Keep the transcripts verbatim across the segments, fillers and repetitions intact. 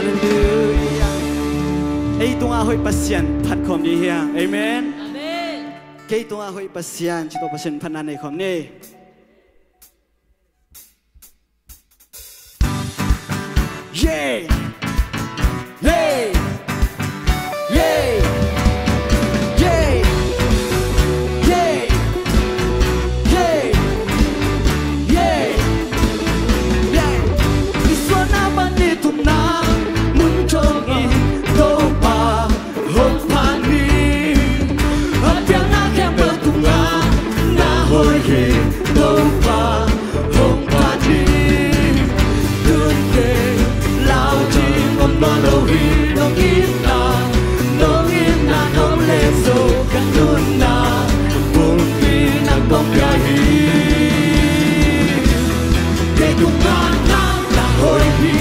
Halleluiah. Ei tungah hoih Pasian phat khawm dih hiang. Amen. Kei tungah hoih Pasian ci tawh Pasian phatna nei khawm ni. Yeah. Yeah. Yeah. Yeah. Yeah. Yeah. Yeah. Yeah. I suahna pan i tupna mun dongin Topa hong phat ni. A piakna khempeuh tungah na hoih hi Topa hong phat ni. Tun kei lau ding om nawn lo hi. Nong itna, nong itna nong len zo ka nunna bulpi nang kong pia hi. Kei tungah nang na hoih hi.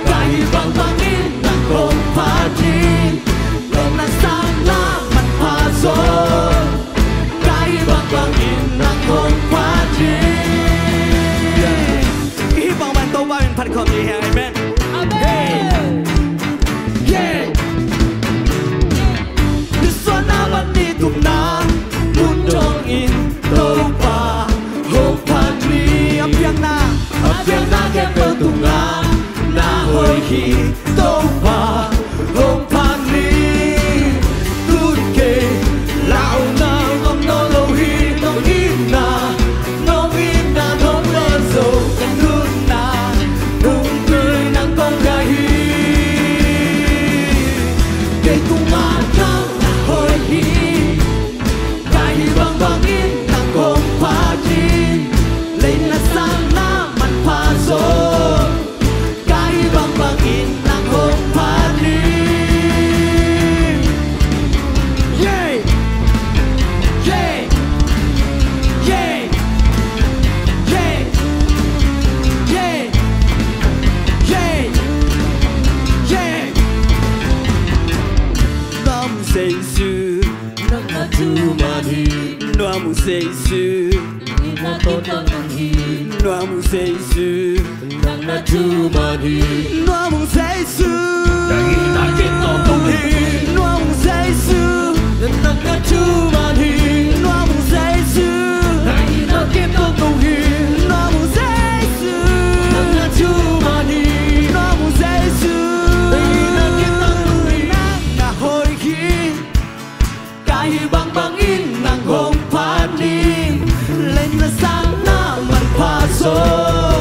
Ka hih bangbangin nang kong phat hi. Lei le sang na manpha zaw. Ka hih bangbangin nang kong phat hi. I hih bangbang Topa min phat khawm ni hiang. Amen. Amen. Yeah. I suahna pan i tupna mun dongin Topa hong phat ni. A piakna, a piakna khempeuh tungah na hoih hi Topa hong phat ni. Tun kei lau ding om nawn lo hi. Nong itna, nong itna nong len zo ka nunna bulpi nang kong pia hi. Kei tungah nang na hoih hi. Ka hih bangbangin nang kong phat hi. Lei le sang na manpha zaw. Ka hih bangbangin nang hong phat hi. Yeah. Yeah. Yeah. Yeah. Yeah. Yeah. Yeah. Nang Jesu, nang na thuman hi. Nang Jesu, nang na thuman hi. Nang Jesu, nang na thuman hi. Nang Jesu, nang na thuman hi. Nang Jesu, nang na thuman hi. Nang Jesu, nang na thuman hi. Nang Jesu, nang na thuman hi. Nang Jesu, nang na thuman hi. Nang na hoih hi. Ka hih bangbangin nang hong phat ni. Lei le sang na manpha zaw.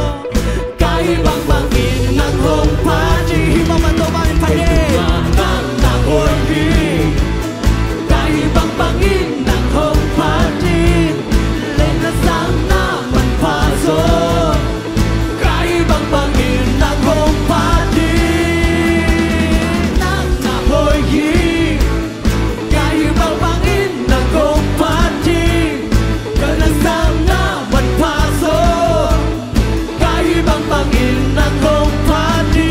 Ka hih bangbangin nang hong phat ni. Hih bangbang Topa min phat ni. Nang na hoih hi. Ka hih bangbangin nang hong phat ni. Lei le sang na manpha zaw. Ka hih bangbangin nang hong phat ni. Nang na hoih hi. Ka hih bangbangin nang kong phat hi. Ka na sang na manpha zaw. Ka hih bangbangin nang kong phat hi.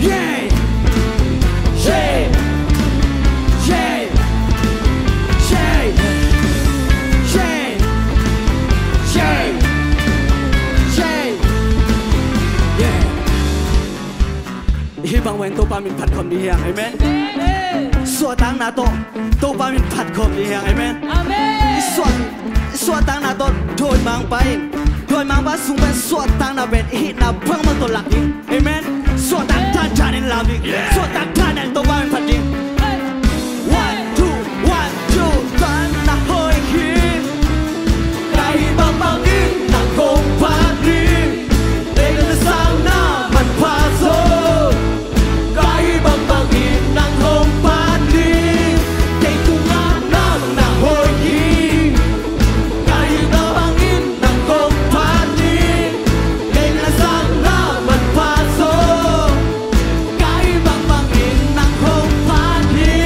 Yeah. Yeah. Yeah. Yeah. Yeah. Yeah. Yeah. Hih bangbang Topa min phat khawm dih hiang. Amen. Amen. Suahtakna tawh Topa min phat khawm dih hiang. Amen. Amen. I suah, i suahtakna tawh dawimangpa in, dawimangpa sung pen suahtakna pen i hihna bangmah tawh lak ding. Amen. Suahtak thahathahat in lau ding. Yeah. Suahtak thahathahat in Topa min phat ding. One, two, one, two. Ka na hoih hi. Ka hih bangbangin nang kong phat hi. Lei le sang na manpha zaw. Ka hih bangbangin nang hong phat hi. Kei tungah nang na hoih hi. Ka hih bangbangin nang hong phat hi. Lei le sang na manpha zaw. Ka hih bangbangin nang hong phat hi.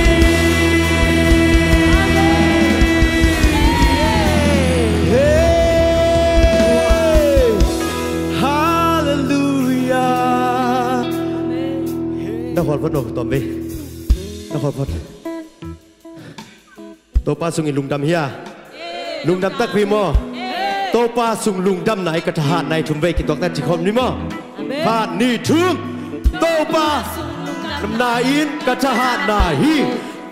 Hey! Halleluiah. Na khual phot no, tawm vei. Na khual phot. Topa sungin lungdam hia? Lungdam takpi maw? Topa sung lungdamna hi, ka thahatna hi. Thum vei kituak ta, ci khawm ni maw? Amen. Khat, nih, thum. Topa sung lungdamna in ka thahatna hi.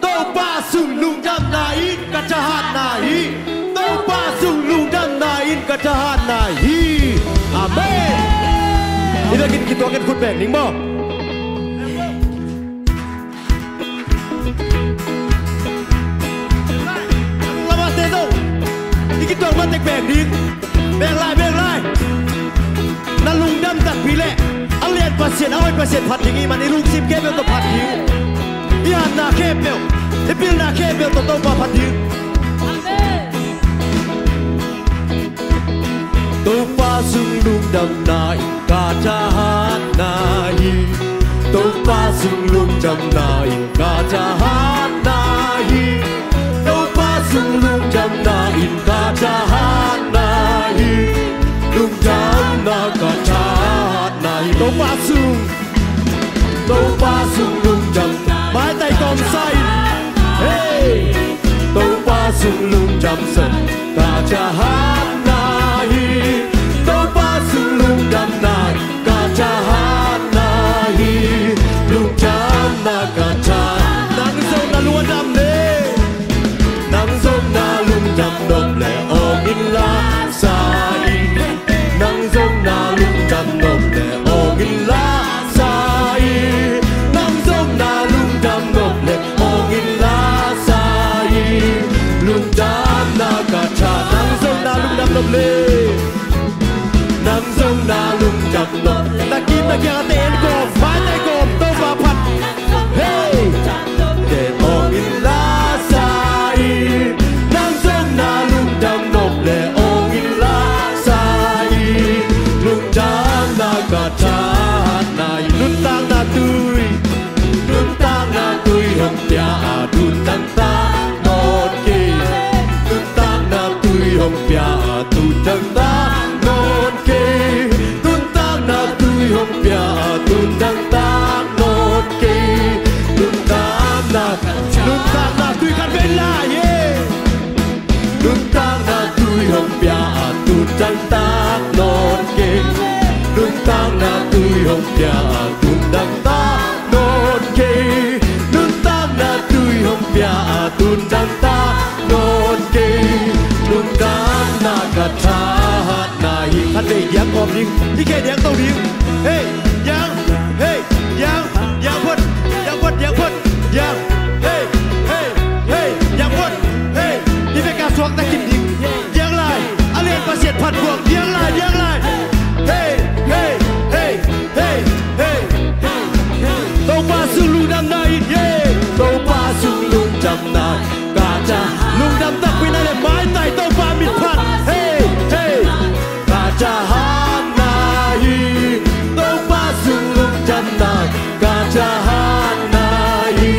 Topa sung lungdamna in ka thahatna hi. Topa sung lungdamna in ka thahatna hi. Amen. I vekin kituak in khut beng ning maw? Lamate zong i kituak matek beng ding. Beng lai, beng lai. Na lungdam takpi leh a lian Pasian, a hoih Pasian phat ding i hih man, i lungsim khempeuh tawh phat ding. I hatna khempeuh, i pilna khempeuh tawh Topa phat ding. Amen. Topa sung lungdamna in ka thahatna hi. Topa sung lungdamna in ka thahatna hi. Topa sung lungdamna in ka thahatna hi. Lungdamna ka thahatna hi. Topa sung, Topa sung lungdam. Maitai kawmsa in. Hey! Topa sung lungdam sa ka thahatna hi. Topa sung lungdamna ka thahatna hi. Lungdamna ka thahat. Nang zong na lungdam le, nang zong na lungdam nop le ong in la sa in. Nang zong na lungdam nop le ong in la sa in. Nang zong na lungdam nop le ong in la sa in. Lungdamna ka thahat. Nang zong na lungdam nop le, nang zong na lungdam nop le, na kiim na kiang a te en kawm, maitai kawm, Topa phat. Hey! Te ong in la sa in. Nang zong na lungdam nop le ong in la sa in. Lungdamna ka thahatna hi. Nuntakna tui, nuntakna tui hong pia a tun tangtak nawn kei. Nuntakna tui hong pia a tun tangtak nawn kei. Nuntakna tui hong pia a tun tangtak nawn kei. Nuntakna, nuntakna tui khat vei lai hi. Nuntakna tui hong pia a tun tangtak nawn kei. Nuntakna tui hong pia a tun tangtak nawn kei. Nuntakna tui hong pia a tun tangtak nawn kei. Lungdamna ka thahatna hi. Khat vei diang kawm ding. I khe diang to ding. Hey, diang. Hey, diang. Diang phot. Diang phot, diang phot. Diang. Hey, hey, hey. Diang phot. Hey. I vek a suak ta kim ding. Diang lai. A lian Pasian phat buang. Diang lai, diang lai. Hey, hey, hey. Hey, hey, hey, hey. Topa sung lungdamna in, yeah. Topa sung lungdamna in ka thahat. Lungdam takpi na le maitai Topa mitphat. Hey, hey. Ka thahatna hi. Topa sung lungdamna in ka thahatna hi.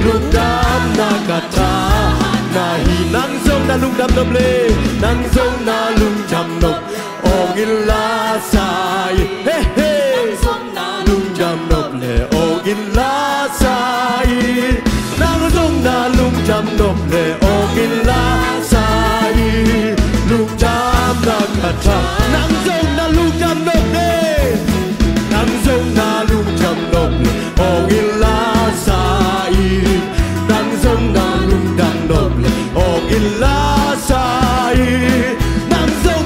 Lungdamna ka thahatna hi. Nang zong na lungdam nop le, nang zong na lungdam nop ong in la sa in. Hey, hey. Lungdam nop le ong in la sa in. Nang zong na lungdam nop le ong in la sa in. Lungdamna ka thahat. Nang zong na lungdam nop le, nang zong na lungdam nop le ong in la sa in. Nang zong na lungdam nop le ong in la sa in. Nang zong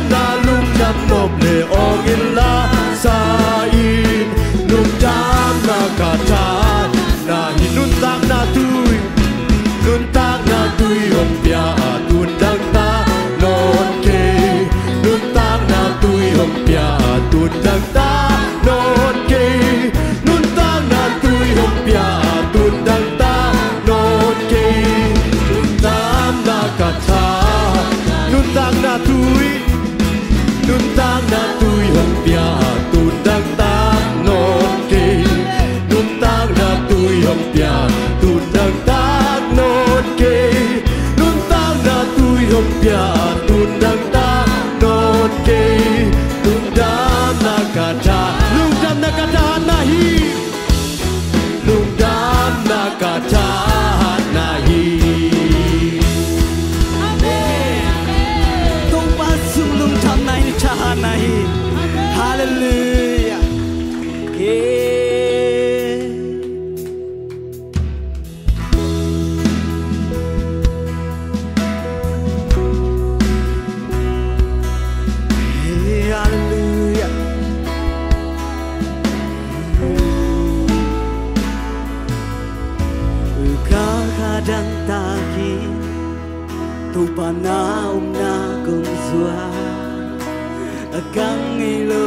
A kang ngei lo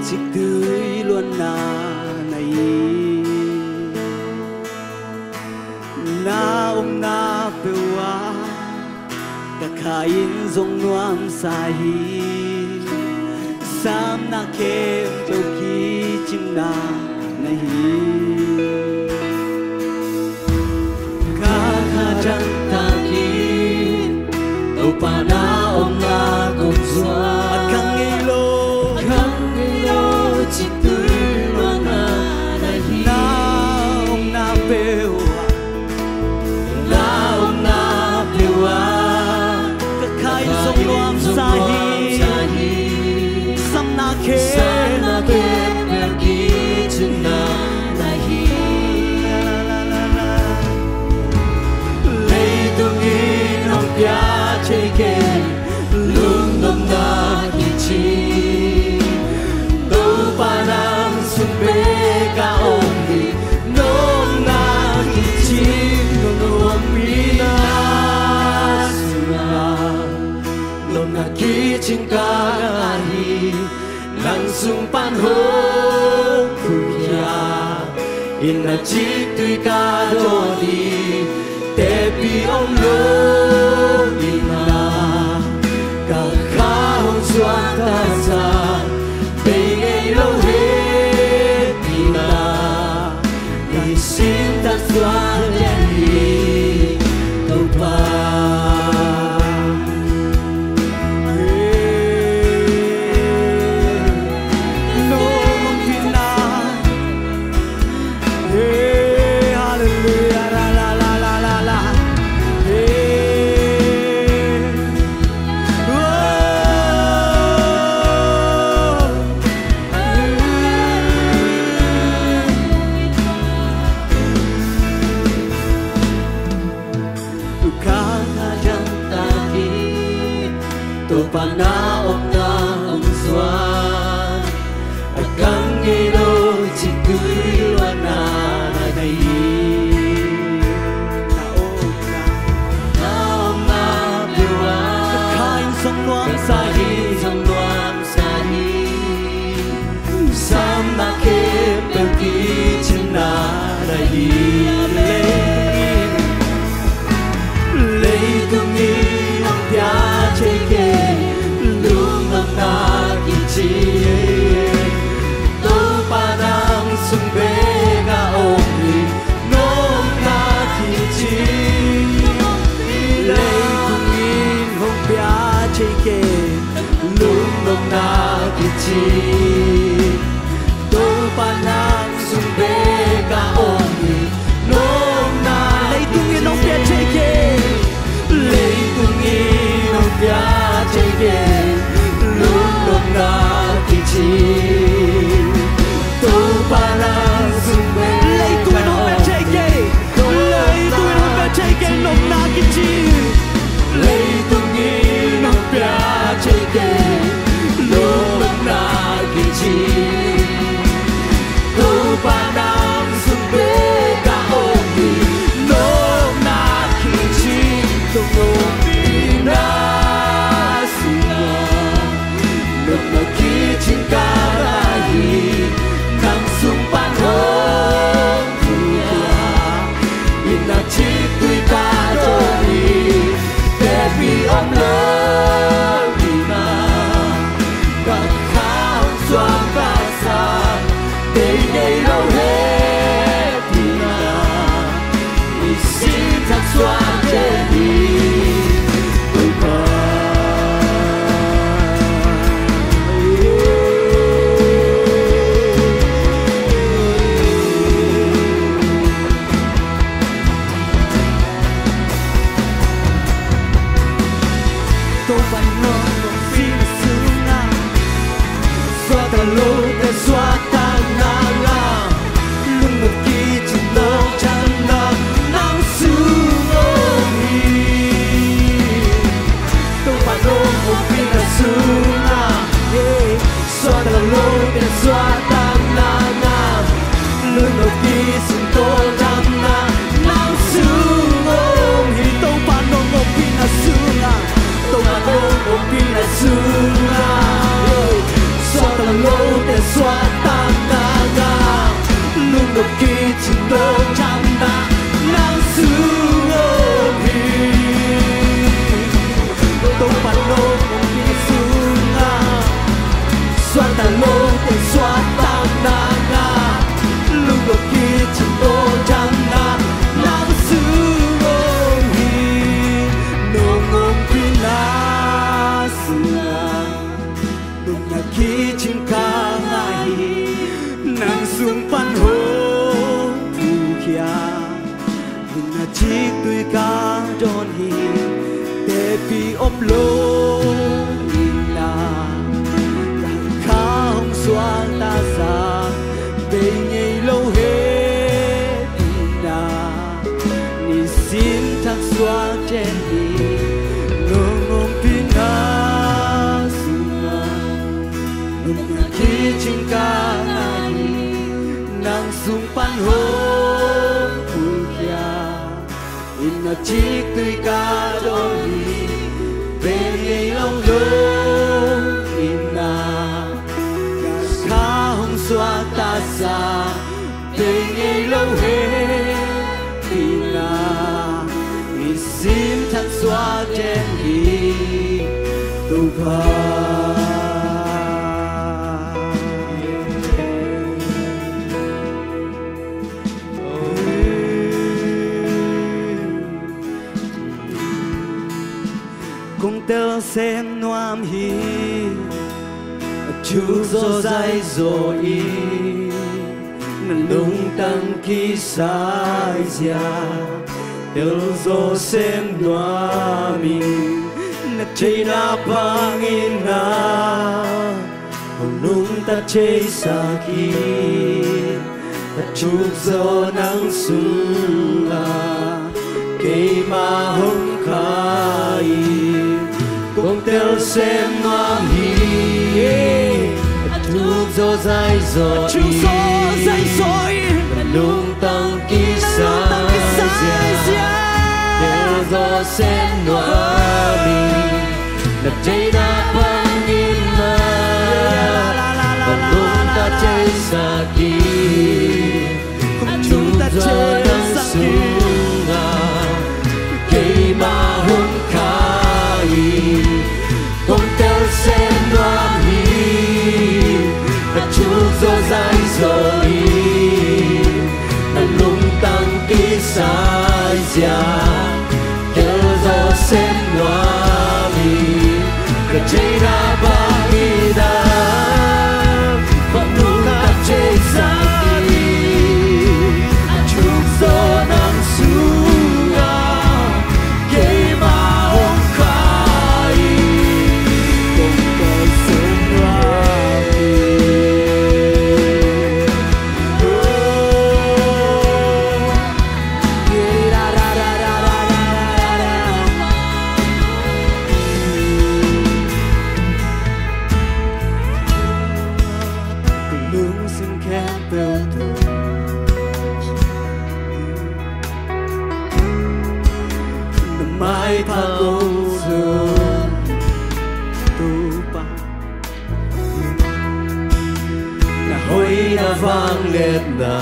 ciktui luanna na hi. Na omna peuh ah ka kha in zong nuamsa hi. Samna khempeuh kicingna na hi. Ka kha dangtak in Topa na omna kong zuan. A kang ngei lo, kang ngei lo ciktui luanna na hi. Na omna peuh ah, na omna peuh ah ka kha in zong nuamsa hi. Samna khempeuh kicingna na hi. Leitung in hong pia thei kei lungnopna kici. Topa nang sung bek a om hi. Nopna kici, nopna sungah, nopna kicing ka ngah hi. Nang sung pan hong khumkhia in, na ciktui ka dawn hi. Tepi om lo in ah ka kha hong suak ka sa, bei ngei lo hehpihna i sin tak suak den hi Topa. Ka kha dangtak in Topa na omna kong zuan. A kang ngei lo ciktui luanna na hi. Na omna peuh ah ka kha in zong nuamsa hi. Zong nuamsa hi. Samna khempeuh kicingna na hi. Leitung in hong pia thei kei lungnopna kici. Topa nang sung bek a om hi. Nopna kici. Leitung in hong pia thei kei lungnopna kici. Topa nang sung bek a om hi. Nopna, leitung in hong pia thei kei, leitung in hong pia thei kei lungnopna kici. Topa nang sung bek, leitung in hong pia thei kei, leitung in hong pia thei kei nopna kici. Leitung in hong pia thei kei lungnopna kici. Topa nang sung bek a om hi. Nopna kici, nopna sungah, nopna kicing ka ngah hi. Nang sung pan hong khumkhia in, na ciktui ka dawn hi. Tepi om lo in ah ka kha hong suak ka sa, bei ngei lo hehpihna i sin tak suak den hi Topa. Topa in nong sing sungah suakta lote suakta ngala. sung pan hong phukhia. Inn a ciktui ka dawn hi, tepi om lo inn ah, ka kha hong suak ta sa, bei ngei lo het inn ah, nisim thak suak den hi. Nong ompihna sungah nopna kicing ka ngah hi. Nang sung pan hong phukhia. Inn a ciktui ka dawn hi, bei ngei lo inn ah, ka kha hong suak ta sa, bei ngei lo het inn ah, nisim thak suak den hi, Topa. Kong tel sem nuam hi, a thuk zaw zai zaw in, na lungtang kisai zia. Tel zaw sem nuam in, na theihna bangin na hong nungta theisak hi. A thuk zaw nang sungah keimah hong kha hi. Kong tel sem nuam hi. A thuk zaw zai zaw in, a thuk zaw zai zaw in, na lungtang kisai zia. Tel zaw sem nuam hi. Na theihna bangin na hong nungta theisak hi. A thuk zaw nang sungah keimah hong kha hi. Kong tel sem nuam hi. A thuk zaw zai zaw in, na lungtang kisai zia. Tel zaw sem nuam hi. Ka theihna bangin na hong nungta theisak hi. A thuk zaw nang sungah keimah hong kha hi. Kong tel sem nuam hi. Lungsim khempeuh tawh na maipha kong zong, Topa, na hoihna vangliatna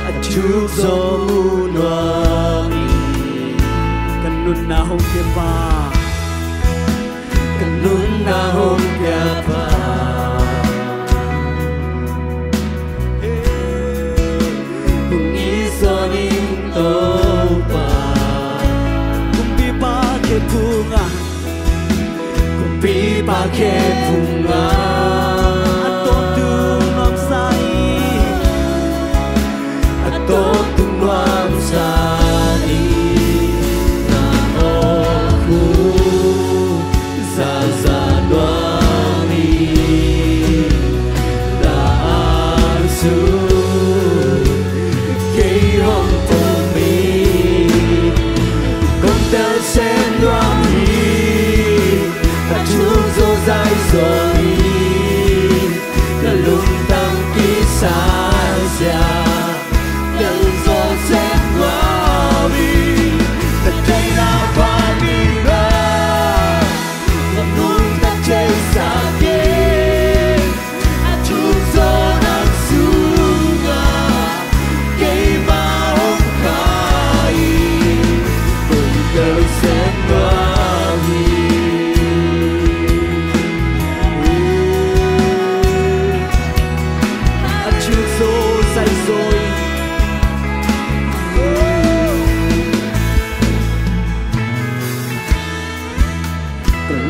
a thuk zaw mu nuam hi. Ka nunna hong pia pa, ka nunna hong pia pa, hong it zaw ning Topa. Kumpipa khe phungah, kumpipa khe phungah, a tawntung nuamsa hi. A tawntung nuamsa hi. Na awk uh za za nuam hi.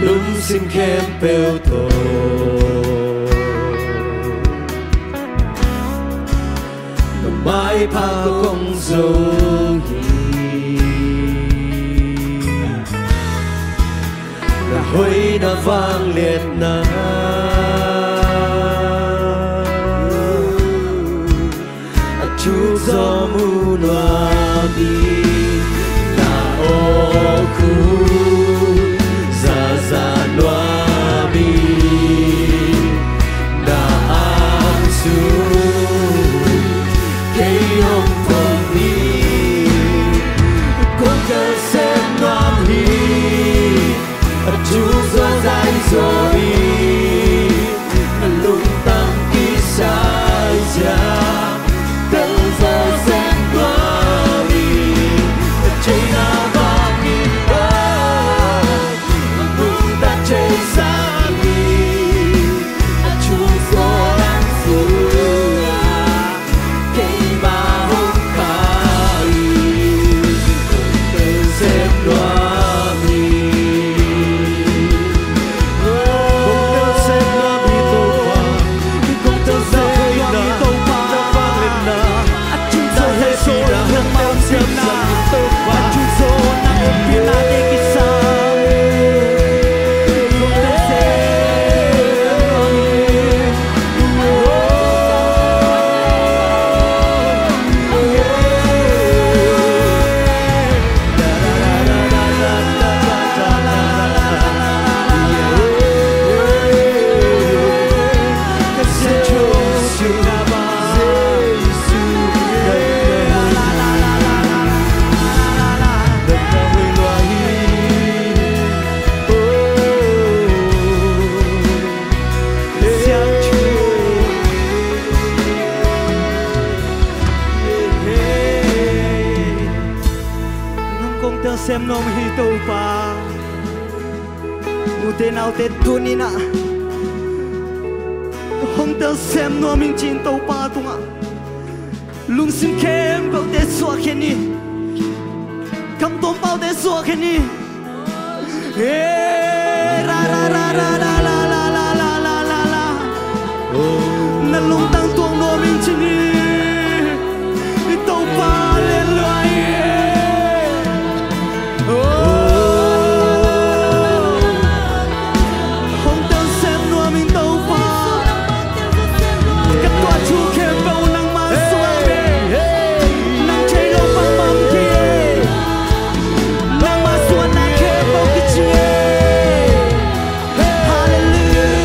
Lungsim khempeuh tawh na maipha kong zo hi. Na hoihna vangliatna a thuk zaw mu nuam hi. Na awkhuk zahzah nuam hi. Na angsuk kei hong pom hi. Kong telsiam nuam hi. A thuk zaw zai zaw hi. Na lungtang kisai ciang tel zaw sem nuam hi. Na theihna bangin a lungtang thei sam hi. A thuk zaw nang sungah keimah hong kah hi. Kong telsiam nuam hi. Kong telsiam nuam hi Topa. Kong telsiam nuam hi Topa. Na vangliatna, a thuk zaw zai zaw hi. Nangmah ompihna, a thuk zaw nang ompihna te kisam. Kong telsiam nuam hi. Nang kong telsiam nuam hi Topa. Ute naute, tuni-in ah hong telsiam nuam ing ci-in Topa tungah lungsim khempeuhte suahkhia ni. Kam tawmpaute suahkhia ni. Hey, ra, ra, ra. Na lungtang tuak nuam ing ci ni. I Topa, hallelujah, hi. Oh. Hong telsiam nuam ing Topa. Ka tuah thu khempeuh nangmah sungah hi. Nang thei lo bangmah om kei. Nangmah sungah na khempeuh kicing hi. Hallelujah.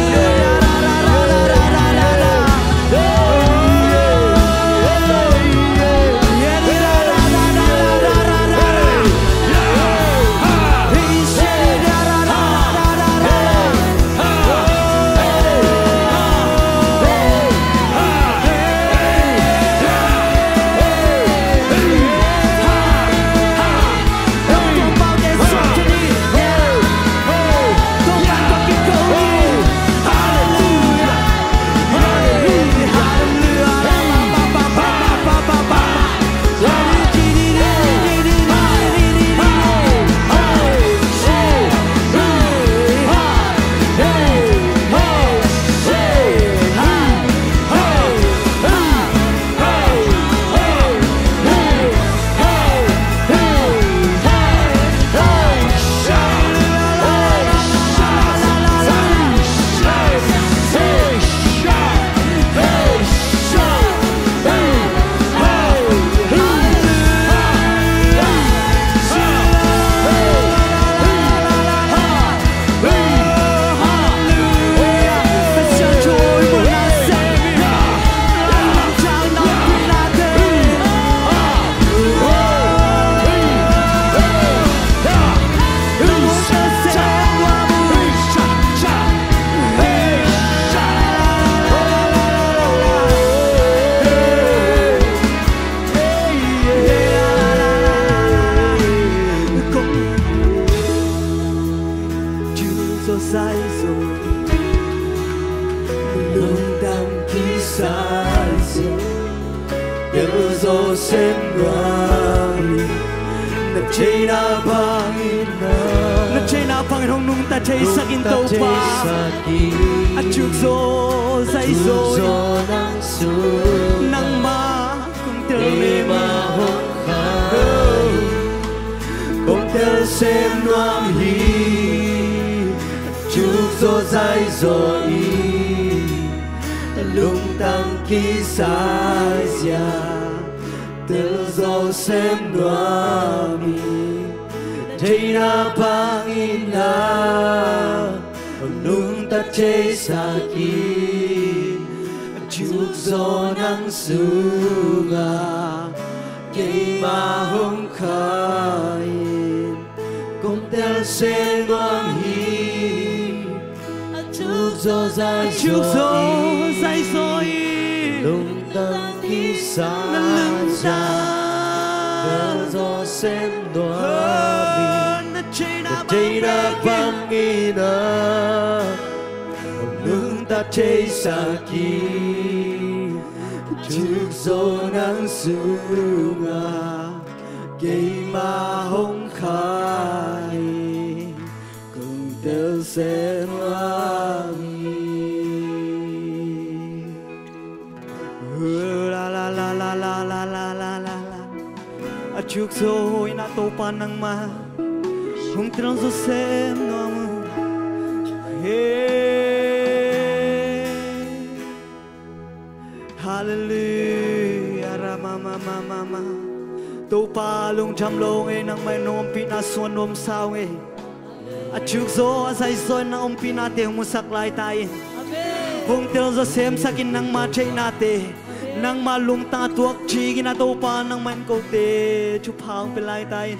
Lungdam kisai sia, tel zaw sem nuam hi. Na theihna bangin a, na theihna bangin Hong nungta theisak in Topa. A cuk zaw zai zaw in nangmah kong tel mah hong kha. Kong tel sem nuam hi. A cuk zaw zai zaw in lungtang kisai zia tel zaw sem nuam hi. Theihna bangin a nungta theisak in a cuk zaw nang sungah keimah hong kha in kong tel sem nuam hi. A cuk zaw zai zaw in lungtang kisai zia tel zaw sem nuam hi. Na theihna bangin a nungta theisak in a cuk zaw nang sungah keimah hong kha in kong tel sem nuam hi. La la la la la la la la la. A cuk zaw in a Topa nangmah hong tel zaw sem nuam hi. Hallelujah. Ra ma ma ma ma ma. Topa lungdam lo ung ei, nangmah in nong ompihna sungah nuamsa ung ei. A cuk zaw a zai zaw in nang ompihnate hong musak lai ta in. Hong tel zaw semsak in nangmah theihnate, nangmah lungtang a tuak cikin a Topa nangmah in kote thupha hong pia lai ta in.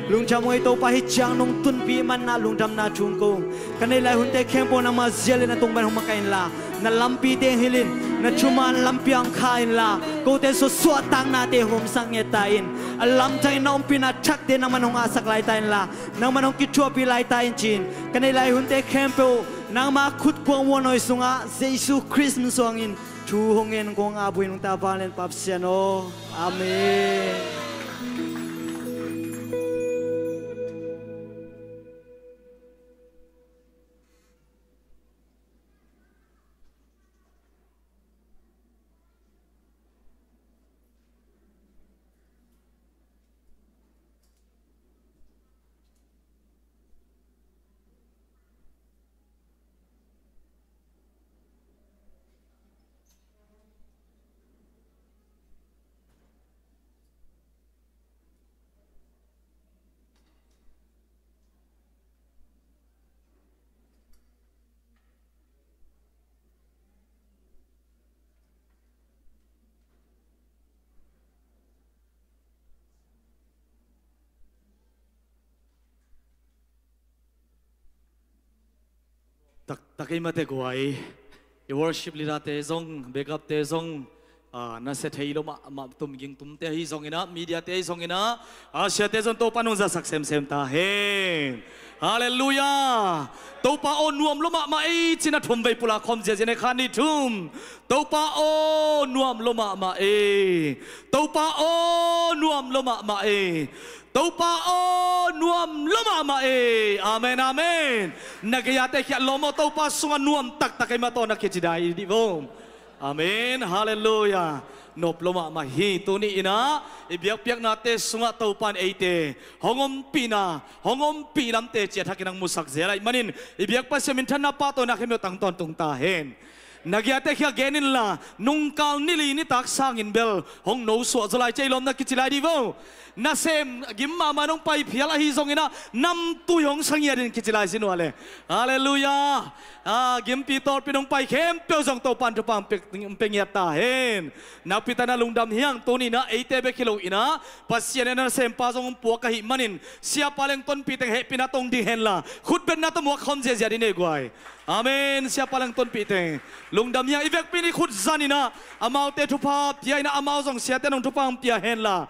Lungdam ung ei Topa, hih ciang nong tunpih manna lungdamna thu hong ko. Ka neih lai hunte khempeuh nangmah zia le na tungpan hong makaih inla, na lampite hong hilh in, na thuman lampi ah hong kha inla, kote suah suahtaknate hong omsak ngiat ta in. A lamdang in na ompihna thakte nangmah in hong ngahsak lai ta inla, nangmah in hong kithuahpih lai ta in ci-in, ka neih lai hunte khempeuh nangmah khut kuang muanhuai sungah Jesu Khrist min suangin thu hong ngen kong a buin hong ta vanglian Pa Pasian aw. Amen. Taktak ei mate guai. I worship leader-te zong, backup-te zong, ah, na sia thei lo mahmah, tumging tumte ahi zongin ah, media-te ahi zongin ah, ah, siate zong Topa nungzasak semsem ta hen. Halleluiah. Topa aw nuam lo mahmah ei, ci-in a thumvei pulak khawm ziazia ni, khat, nih, thum. Topa aw nuam lo mahmah ei. Topa aw nuam lo mahmah ei. Topa aw nuam lo mahmah ei. Amen, amen. Na gei-ate khiah lawm aw, Topa sungah nuam taktak ei mah tawh na kici dai dih vo. Amen. Halleluiah. Nop lo mahmah hi. Tuni in ah i biakpiaknate sungah Topa in eite hong ompihna, hong ompih lamte ciah thakin hong musak zel ahih manin i biak Pasian minthanna pahtawina khempeuh tang tawntung ta hen. Na gei-ate khiah gen inla, nungkal ni li nitak sangin bel hong nosuah zaw lai ci ei lawm, na kici lai dih vo. Nasem gim mahmah in hong pai phial ahi zongin ah namtui hong sa ngiat in kici lai sin uh a le. Halleluiah. Ah, gimpi tawlpi in hong pai khempeuh zong Topa in thupha hong pia, hong pia ngiat ta hen. Nakpi takin ah lungdam hi hang. Tuni in ah eite bek hi lo in ah Pasian in ah nasempa zong hong puak ahih manin siapa leng tonpih teng hehpihna tawh hong ding henla, khutbetna tawh muak khawm ziazia dih ni guai. Amen. Siapa leng tonpih teng lungdam hi hang. I vekpi in i khut zan in ah amaute thupha pia in ah, amau zong siate in hong thupha hong pia henla,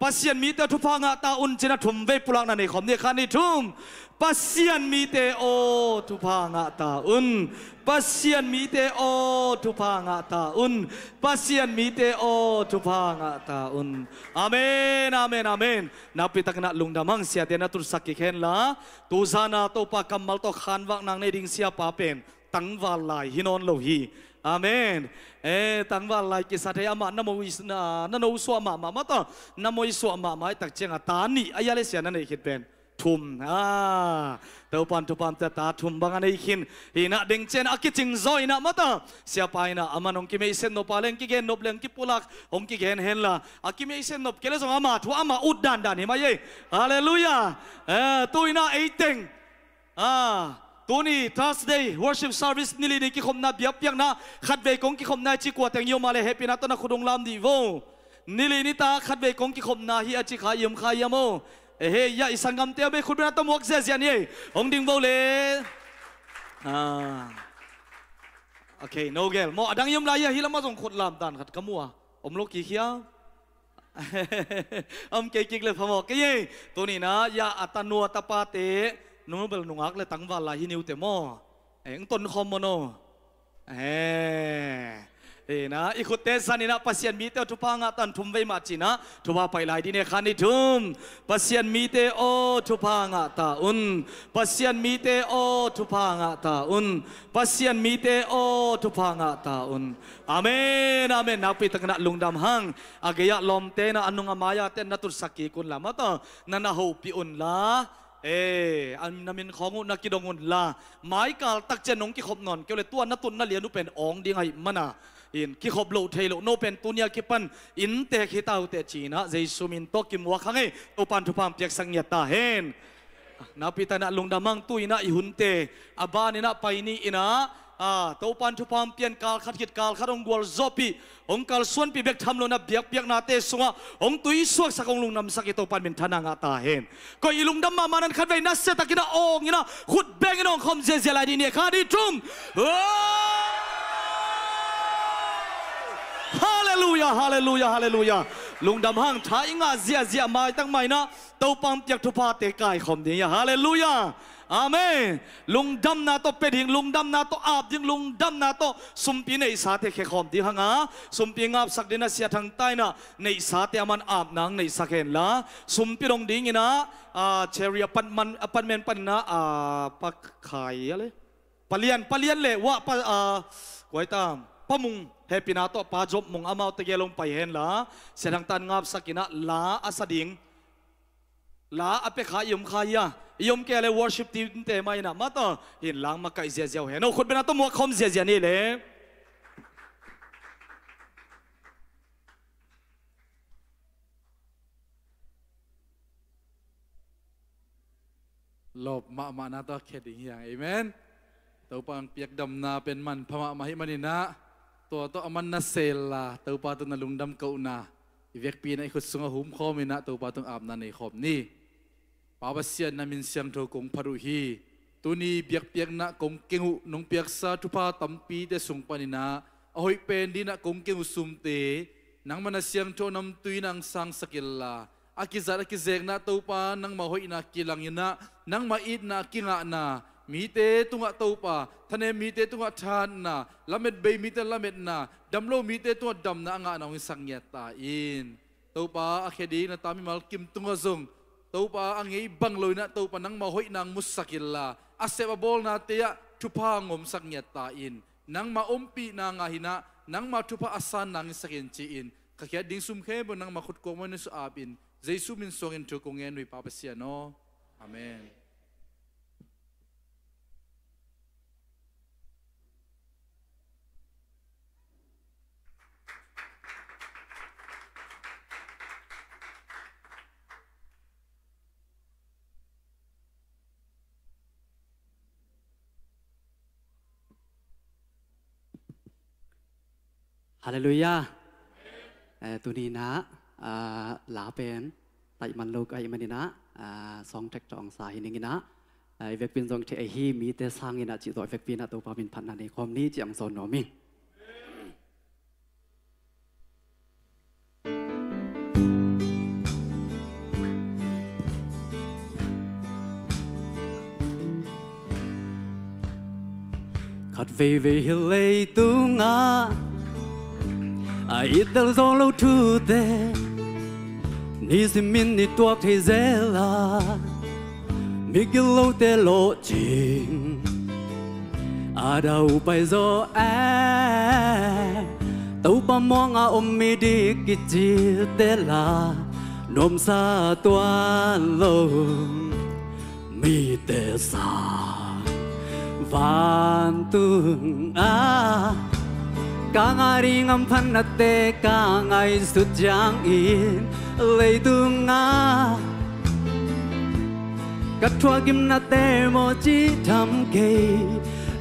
Pasian mite aw thupha ngah ta un ci-in a thum vei pulakna nei khawm ni. Khat, nih, thum. Pasian mite aw thupha ngah ta un. Pasian mite aw thupha ngah ta un. Pasian mite aw thupha ngah ta un. Amen, amen, amen. Nakpi takin ah lungdam hang, siate na tutsak kik hen la. Tu zan a Topa kammal tawh khanvak nang nei ding siapa pen tangval lai hi nawn lo hi. Amen. Eh, tangval lai kisat hi. Amah na mo i, na, na no suah mahmah mah ta, na mo i suah mahmah hi tak ciang a ta nih a, a le sia na neih khit pen thum. Ah, Topan thupha pia ta thum bang a nei khin hi in ah, deng ciang a kicing zaw in ah mah ta, siapa in ah aman hong kimeisen nop a leng, kigen nop leng, kipulak hong kigen hen la, a kimeisen nop kei le zong ama thu ama ut dandan hi mai ei. Halleluiah. Eh, tu in ah ei teng, ah, tuni Thursday worship service, ni li ni kikhopna, biakpiakna khatvei kong kikhopna i ci kua teng i om a le hehpihna tawh na khut hong lam dih vo. Ni li ni ta khatvei kong kikhopna hi a ci kha i om kha hiam aw? Eh, he, ya, i sanggamte a bei khut bengna tawh muak ziazia ni ei. Hong ding vo le. Ah. Okay, no gel maw, a dang i om lai a, hi lamah zong khut lam dan khat ka mu a. Om lo kik hiam? Om kei kik le phamawh kei ei. Tuni in ah ya, a tanu a tapate, nu bel nungak le tangval lai hi ni uh teh maw. Eh, hong ton khawm maw no? Eh, hi in ah i khutte zan in ah Pasian mite aw thupha ngah ta un thum vei mah ci-in ah thupha pai lai ding ni. Khat, nih, thum. Pasian mite aw thupha ngah ta un. Pasian mite aw thupha ngah ta un. Pasian mite aw thupha ngah ta un. Amen, amen. Nakpi takin ah lungdam hang. A gei-ah lawmte in ah a nung a mai-a te na tutsak kik un la, mah ta, na na hopih un la. Eh, a na min khawng uh na kidong un la. Maikal tak ciang nong kikhop nawn kei uh le, tua na tut na lian uh pen awng ding ahih man a, in kikhop loh thei loh no pen tuni a kipan inntek hi ta uh teh ci-in ah Jesu min tawh kimuak hang ei. Topan thupha piaksak ngiat ta hen. Nakpi takin ah lungdam hang. Tu in ah i hunte a ban in ah pai ni in ah, ah, Topan thupha pia in, kal khat khit kal khat hong gualzawhpih, hong kalsuanpih bek tham lo in ah biakpiaknate sungah hong tuisuaksak, hong lungdamsak i Topan minthanna ngah ta hen. Koih i lungdam mahmah na in khatvei nasia takin ah awng in ah khut beng in ah awng khawm ziazia lai ding ni. Khat, nih, thum. Oh! Halleluiah, halleluiah, halleluiah. Lungdam hang. Tha i ngah ziahziah maitak mah in ah Topa hong piak thuphate kaikhawm ding hi a. Halleluiah. Amen. Lungdamna tawh pia ding, lungdamna tawh ap ding, lungdamna tawh sumpi neihsate khekhawm ding hang a, sumpi ngapsak ding in ah Sia Thang Ta in ah neihsate aman ap nang neihsak hen la. Sumpi dong ding in ah, ah, Cherry apartment, apartment pan in ah, ah, Pa Khai a le, Pa Lian, Pa Lian le, wah, Pa, ah, kua hi ta, Pa Mung, hehpihna tawh Pa Job Mung, amaute gel hong pai hen la. Sia Thang Ta in ngapsak in ah la a sa ding, la a pia kha i om kha hi a, i om kei a le worship team te mah in ah mah ta, hi in lang makaih ziazia uh hen. Oh, khut bengna tawh muak khawm ziazia ni le. Lawp mahmahna tawh khia ding hi hang. Amen. Topa hong piak damna pen manpha mahmah ahih manin ah, tua tawh aman na sel la, Topa tawh na lungdam kohna i vekpi in ah i khut sungah humkhawm in ah Topa tung apna nei khawm ni. Pa Pasian, na min siangtho kong phat uh hi. Tuni biakpiakna kong keng uh, nong piaksa thupha tampite sung pan in ah a hoih pen ding in ah kong keng uh sumte nangmah na siangtho namtui in ah hong sangsak in la, a kizat a kizekna Topa nangmah hoihna kilang in ah, nangmah itna kingahna, mite tungah Topa thanem, mite tungah thahatna, lamet bei mite lametna, dam lo mite tungah damna a ngahna hong hisak ngiat ta in. Topa, a khia ding na ta mimal kim tungah zong, Topa, a ngei bang lo in ah Topa nangmah hoihna hong musak in la, a sep a bawlnate ah thupha hong omsak ngiat ta in. Nangmah ompihna ngah in ah, nangmah thupha a sanna hong hisak in ci-in, ka khiat ding sum khempeuh nangmah khut kuamah in sung ap in, Jesu min suangin thu kong ngen uh hi Pa Pasian aw. Amen. Halleluiah. Eh, tuni in ah, ah, la pen taih man lo ka hih manin ah, ah, song track tawh hong sa hi ning in ah, ah, i vekpi in zong thei ahi, mite sang in ah cih tawh i vekpi in ah Topa min phatna nei khawm ni cih hong sawn nuam ing. Khat veivei hi leitungah a ittel zo lo thute, nisimin i tuak thei zel a, migil lote lawhcing a dau pai zaw e. Topa muanga om mi dik kicite la, nuamsa tuan lo mite sa vantung a, ka ngah ding hamphatnate ka ngaihsut ciangin, leitungah ka thuakgimnate mawh cih tham kei.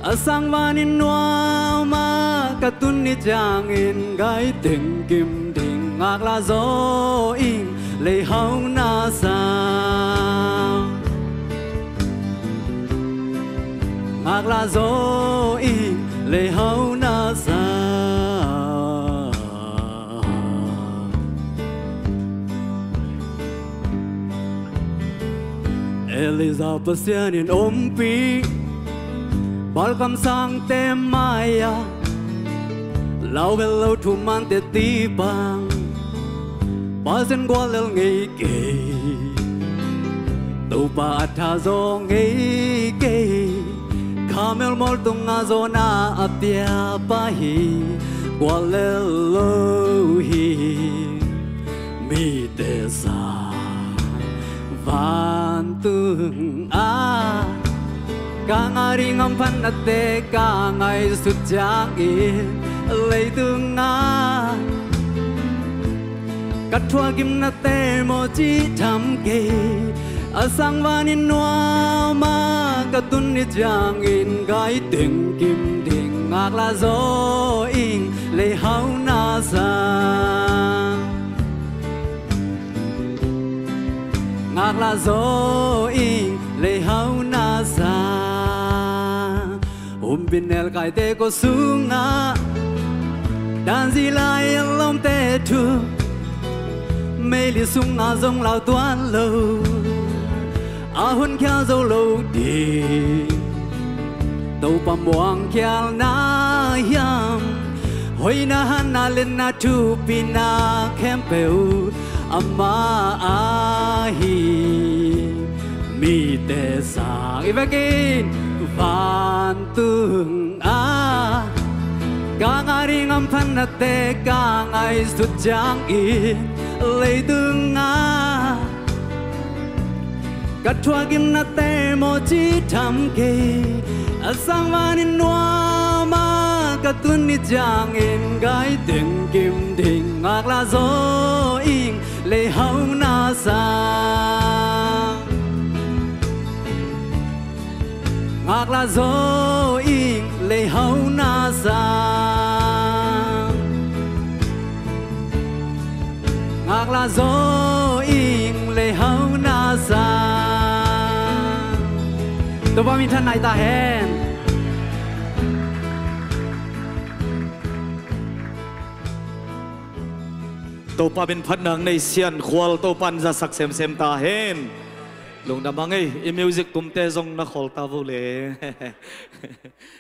A sang vanin nuam a ka tun ni ciangin, ka i tengkim ding ngaklah zaw ing, leihau na sang. Ngaklah zaw ing, leihau na sang. Elijah Pasian in ompih, Baal kamsangte mai-ah laubel lo thumante tipang, Pasian guallel ngei kei, Topa a tha zaw ngei kei. Karmel mual tungah Jonah a piapa hi, guallel lo hi. Mite sa vantung a, ka ngah ding hamphatnate ka ngaihsut ciangin, leitungah ka thuakgimnate mawh cih tham kei. A sang vanin nuam a ka tun ni ciangin, ka i tengkim ding ngaklah zaw ing, leihau na sang. Ngaklah zaw ing, leihau na sang. Humpinelkaite kua sungah danzi lai a lawmte thu, meili sungah zong lau tuan lo, a honkhial zo lo ding, Topa muangkhialna hiam? Hoihna, hatna, liatna, thupina khempeuh ama ahi. Mite sang i vekin vantung a, ka ngah ding hamphatnate ka ngaihsut ciangin, leitungah ka thuakgimnate mawh cih tham kei. A sang vanin nuam a ka tun ni ciangin, ka i tengkim ding ngaklah zaw ing, leihau na sang. Ngaklah zaw ing, leihau na sang. Ngaklah zaw ing, leihau na sang. Topa minthanna hi ta hen. Topa min phatna nei Sian Khual Topa in zasak semsem ta hen. Lungdam hang ei, i music tumte zong na khol ta vo le.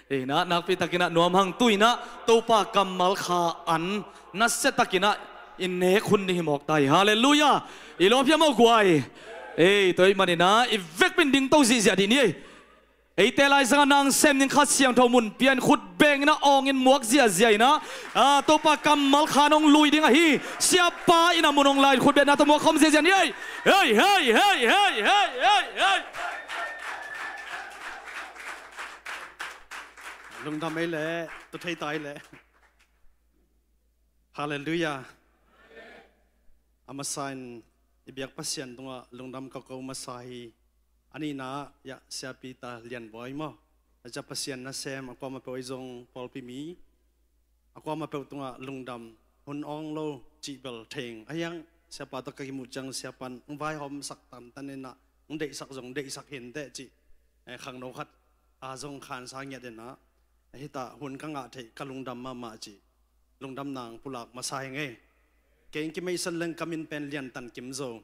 Ei na, nakpi takin ah nuam hang, tu-in ah Topa kammal kha an nasia takin ah i nek hun ding hi mawk ta hi. Halleluiah. I lawmpi a mawk guai. Ei, tua ahih manin ah i vekpi in dingto zihziah dih ni ei. Eite laizangah nang sem ning, Kha Siangtho mun pia in khut beng in ah awng in muak ziahziah in ah, ah, Topa kammal kha in hong lui ding ahi. Siapa in ah mun hong la in khut beng in ah tawh muak khawm ziahziah ni ei. Hei, hei, hei. Lungdam ei leh, tua thei ta ei leh. Halleluiah. A masa in i biak Pasian tungah lungdam ka ko masa hi. A nihna ah, ya, Sia Peter Lian Bawi maw, a cia Pasian nasem a kuamah peuh ahi zong pawlpi mi a kuamah peuh tungah lungdam. Hun awng lo cih bel thei ing. Ahi hang Siapa tawh ka kimuh ciang Siapa in hong vaihawmsak tantan in ah, hong deihsak zong deihsak hi inteh cih, eh, khangno khat a zong khansa ngiat in ah, hita hun ka ngah theih ka lungdam mahmah cih lungdam nang pulak masa hi ing ei. Kei in kimeihsan leng ka min pen Lian Tan Kim Zo.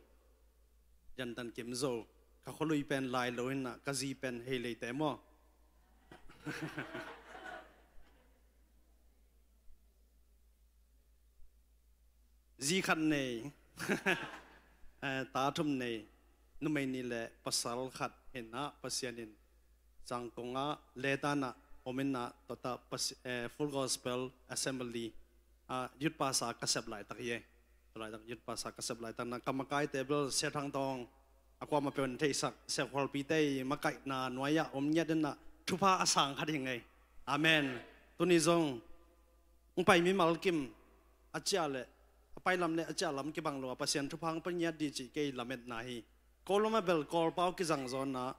Lian Tan Kim Zo. Ka khualui pen Lailo in ah, ka zi pen Hei Leite maw. Zi khat nei, eh, ta thum nei, numei nih le pasal khat hi-in ah Pasian in Zangkong ah letan ah om in ah, tua ta Pasi-, eh, Full Gospel Assembly ah youth pastor ka sep laitak hi ei. Tua laitak youth pastor ka sep laitak na ka makaite bel Sia Thang Tawng a kuamah peuh in theisak, Sia Khualpi te i makaihna nuai ah om ngiat in ah thupha a sang khat hi ing ei. Amen. Tuni zong hong pai mimal kim a ciah le a pai lam le a ciah lam kibang lo a Pasian thupha hong pia ngiat ding cih kei lametna hi. Ko lam ah bel Kawl pau kizang zaw in ah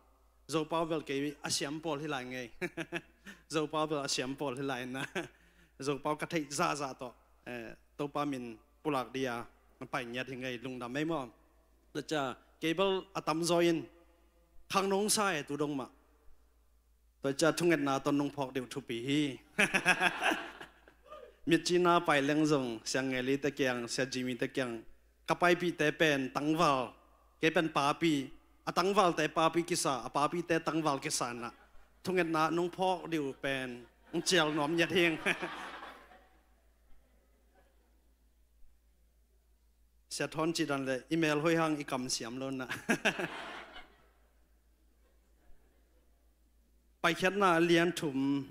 Zo pau bel kei a siam pawl hi lai ing ei. Zo pau bel a siam pawl hi lai in ah Zo pau ka theih zahzah tawh, eh, Topa min pulak ding a pai ngiat hi ing ei, lungdam ei maw. Tua ciang kei bel a tamzaw in khangno sa ei tu dong mah. Tua ciang thungetna tawh nong phawk ding uh thupi hi. Mitcina pai leng zong Sia Ngeli te kiang, Sia Jimmy te kiang, ka paipihte pen tangval, kei pen papi, a tangvalte papi kisa, a papite tangval kisa in ah thungetna nong phawk ding uh pen hong cial nuam ngiat hi ing. Sia Thawn cih dan le i mel hoih hang i kam siam lo in ah. Paikhiatna a lian thum,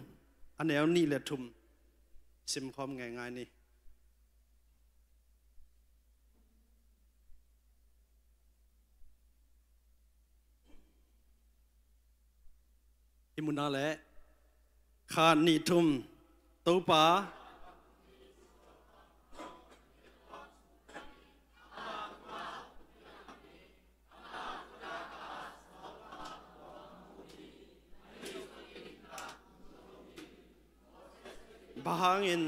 a neu nih le thum simkhawm ngeingai ni. I mun ah le khat, nih, thum. Topa, bang hangin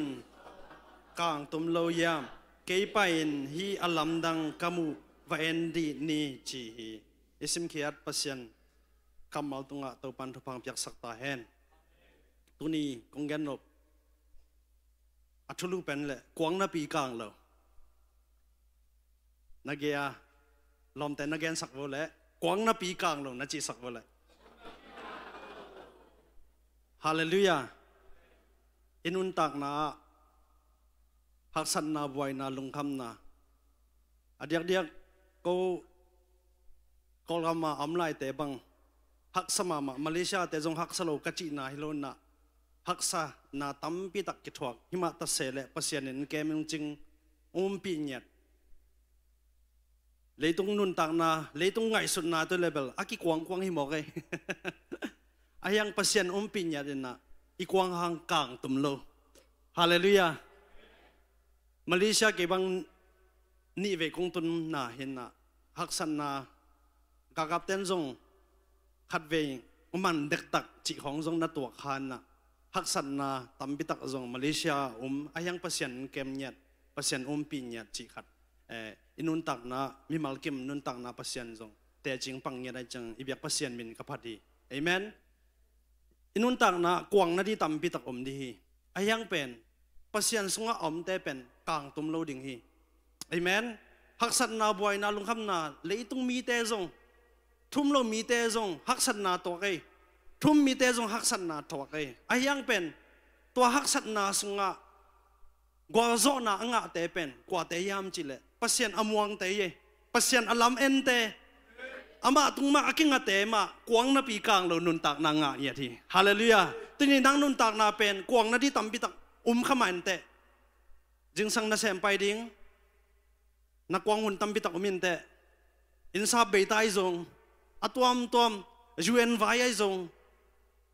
kangtum lo hiam? Kei pai-in hih a lamdang ka muh, va en dih ni, ci hi. I simkhiat Pasian kammal tungah Topan thupha hong piaksak ta hen. Tuni kong gen nop a thulu pen le kuang napi kang lo. Na gei a lawmte na gensak vo le kuang napi kang lo na cihsak vo le. Halleluiah. I nuntakna ah haksatna, buaina, lungkhamna, a diakdiak ko Kawlgam a om laite bang haksa mahmah, Malaysia te zong haksa lo ka cihna hi lo in ah, haksana tampi tak kithuak, himah ta se leh Pasian in kem hong cing, hong ompih ngiat. Leitung nuntakna, leitung ngaihsutna tawh level a kikuangkuang hi mawk ei. Ahi hang Pasian ompih ngiat in ah i kuang hang kangtum lo. Halleluiah. Malaysia kei bang nih vei kong tunna hi in ah, haksatna, galkapten zong khatvei man dektak cih khawng zong na tuak kha in ah, haksatna tampi tak zong Malaysia a om, ahi hang Pasian kem ngiat, Pasian ompih ngiat cih khat, eh, i nuntakna, mimal kim nuntakna Pasian zong teci pang ngiat ahih ciang i biak Pasian min ka phat hi. Amen. I nuntakna kuang nading tampi tak om ding hi. Ahi hang pen Pasian sungah a omte pen kangtum lo ding hi. Amen. Haksatna, buaina, lungkhamna, leitung mite zong, thu um lo mite zong haksatna tuak ei. Thu um mite zong haksatna tuak ei. Ahi hang pen tua haksatna sungah gualzawhna a ngahte pen kuate hiam cih leh Pasian a muangte hi ei. Pasian a lam-ente, amah tung mah a kingate mah kuang napi kang lo nuntakna ngah ngiat hi. Halleluiah. Tuni nang nuntakna pen kuang nading tampi tak om kha mah inteh. Zingsang nasem pai ding, na kuang hun tampi tak om inteh. Inn sap bei ta ahi zong, a tuamtuam U N vai ahi zong,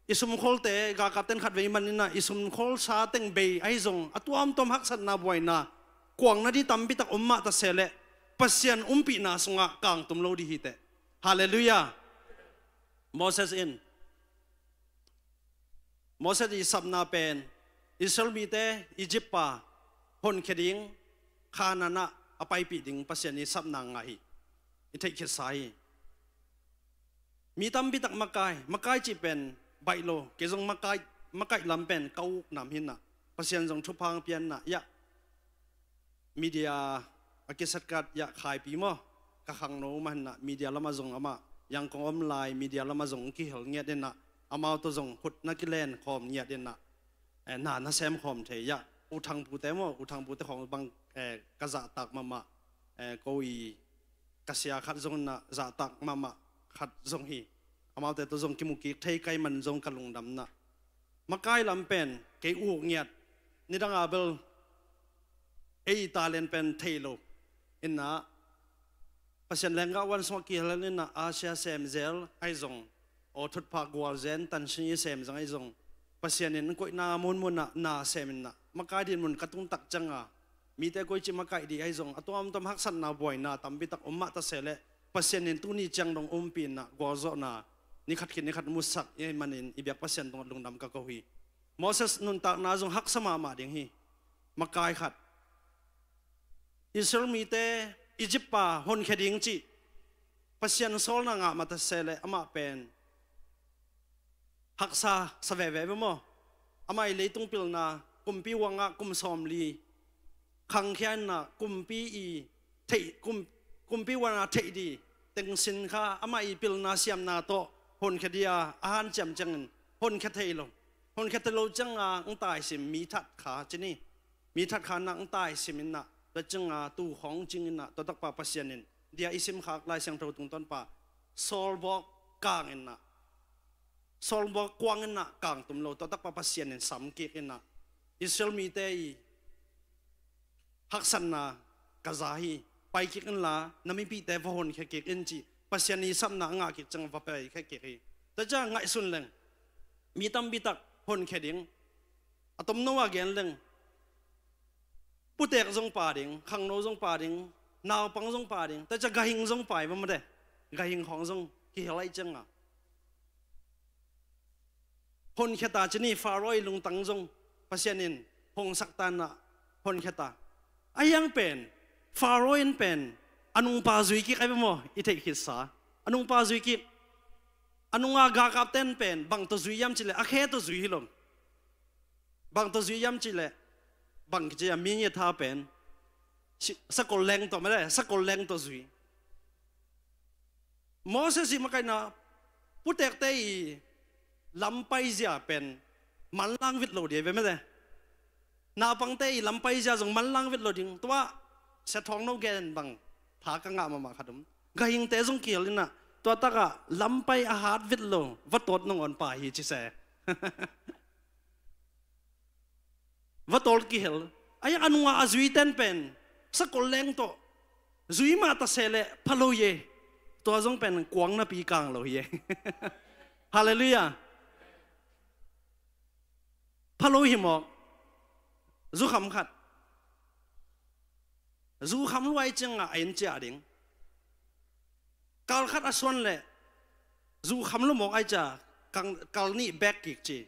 i sumkholte, galkapten khatvei man in ah i sumkholsa teng bei ahi zong, a tuamtuam haksatna, buaina, kuang nading tampi tak om mah ta se leh Pasian ompihna sungah kangtum lo ding hi teh. Halleluiah. Moses in, Moses i sapna pen Israel mite Egypt pan honkhia ding Kanaan ah a paipih ding Pasian i sapna ngah hi. I theih khitsa hi. Mi tampi tak makai, makai cih pen baih lo, kei zong makai, makaih lam pen ka uk nam hi in ah, Pasian zong thupha hong pia in ah, iah, media a kisat khat iah Khaipi maw, ka khangno mah hi in ah, media lamah zong amah, Yangon om lai, media lamah zong kihel ngiat in ah, amau tawh zong khut na kilen khawm ngiat in ah, eh, na na sem khawm thei iah, U Thangpu te maw, U Thangpu te khawng bang, eh, ka zahtak mahmah, eh, ko i ka sia khat zong in ah zahtak mahmah khat zong hi. Amaute tawh zong kimu kik thei ka hih man zong ka lungdam in ah. Makai lam pen kei uk ngiat, nidang a bel ei talent pen thei lo in ah, Pasian lenggah uan sungah kihel in ah, Asia sem zel ahi zong, aw thutphah gualzen tansin i sem zang ahi zong, Pasian in koihna munmun ah na sem in ah, makai dinmun ka tungtak ciang a, mite koici makaih dih ahi zong, a tuamtuam haksatna buaina tampi tak om mah ta se leh, Pasian in tuni ciang dong umpih in ah, gualzawhna ni khat khit ni khat musak i hih manin i biak Pasian tungah lungdam ka ko hi. Moses nuntakna zong haksa mahmah ding hi. Makai khat, Israel mite Egypt pa honkhia ding cih Pasian sawlna ngah mah ta se leh amah pen haksa sa veve ve maw? Amah i leitung pilna, kumpi uangah kum sawmli khangkhia in ah, kumpi i theih, kum, kumpi uangah theih dih tengsin kha amah i pilna siamna tawh honkhia dih a, a hanciam ciangin honkhia thei lo. Honkhia thei lo ciang a, ang taisim mi that kha ci ni. Mi that kha in ah ang taisim in ah, tua ciang a tu khawng cing in ah, tua takpa Pasian in dia i simkhak Lai Siangtho tungtawn pa sawlbawk kang in ah, sawlbawk kuang in ah kang tum lo, tua takpa Pasian in sam kik in ah, Israel mite i haksatna ka za hi, pai kik inla na mipihte va honkhia kik in cih Pasian i sapna a ngah kik ciang va paikhia kik hi. Tua ciang ngaihsun leng, mi tampi tak honkhia ding, a tomno a gen leng, putek zong pa ding, khangno zong pa ding, naupang zong pa ding, tua ciang gahing zong pa i va mate, gahing khawng zong kihel ahi ciang a, honkhia ta ci ni. Pharaoh i lungtang zong Pasian in hong sak ta in ah honkhia ta. A hiang pen Pharaoh in pen a nungpa zui kik ahi ve maw? I theih khitsa a nungpa zui kik. A nunga galkapten pen bang tawh zui hiam cih leh a khe tawh zui hi lo. Bang tawh zui hiam cih leh, bang kici a mi ngiat tha pen si-, sakol leng tawh mate, sakol leng tawh zui. Moses i makaihna, putekte i lampai zia pen manlang vit lo ding ve mate. Naupangte i lampai zia zong manlang vit lo ding. Tua Sia Thawng No gen bang tha ka ngah mahmah khat om. Gahingte zong kihel in ah, tua tak ah lampai a hat vit lo va tawt nangawn pa hi ci se. Va tawl kihel. A hiang a nungah a zuiten pen sakol leng tawh zui mah ta se leh pha lo hi e. Tua zong pen kuang napi kang lo hi e. Halleluiah. Pha lo hi mawk. Zukham khat. Zukham luai ciangah a inn ciah ding. Kal khat a suan leh zukham lo mawk ai cia, kang, kal nih bek kik ci.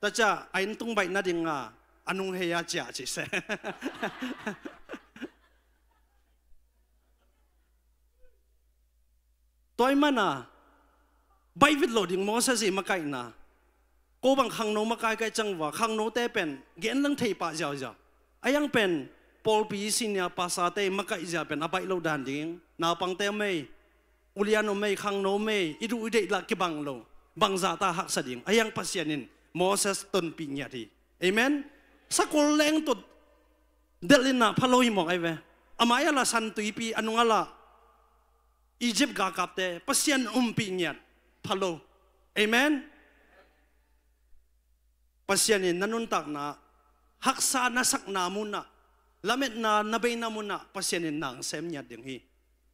Tua cia a inn tung baih nading a, a nung hei a ciah ci se. Tua ahih manin baih vit lo ding Moses i makaihna. Ko bang khangno makai ka hih ciang ua, khangnote pen gen lang thei pah ziauziau. A hiang pen pawlpi senior pastorte i makaih zia pen a baih lo dan ding. Naupangte om ei, ulian om ei, khangno om ei, i duh i deih lah kibang lo. Bangzah ta haksa ding. A hiang Pasian in Moses tonpih ngiat hi. Amen. Sakol leng tawh delh in ah pha lo hi mawk ai ve. A mai ah lah San Tuipi, a nung ah lah Egypt galkapte, Pasian umpih ngiat, pha lo. Amen. Pasian in na nuntakna haksa na sakna munah, lametna na beina munah Pasian in nang sem ngiat ding hi.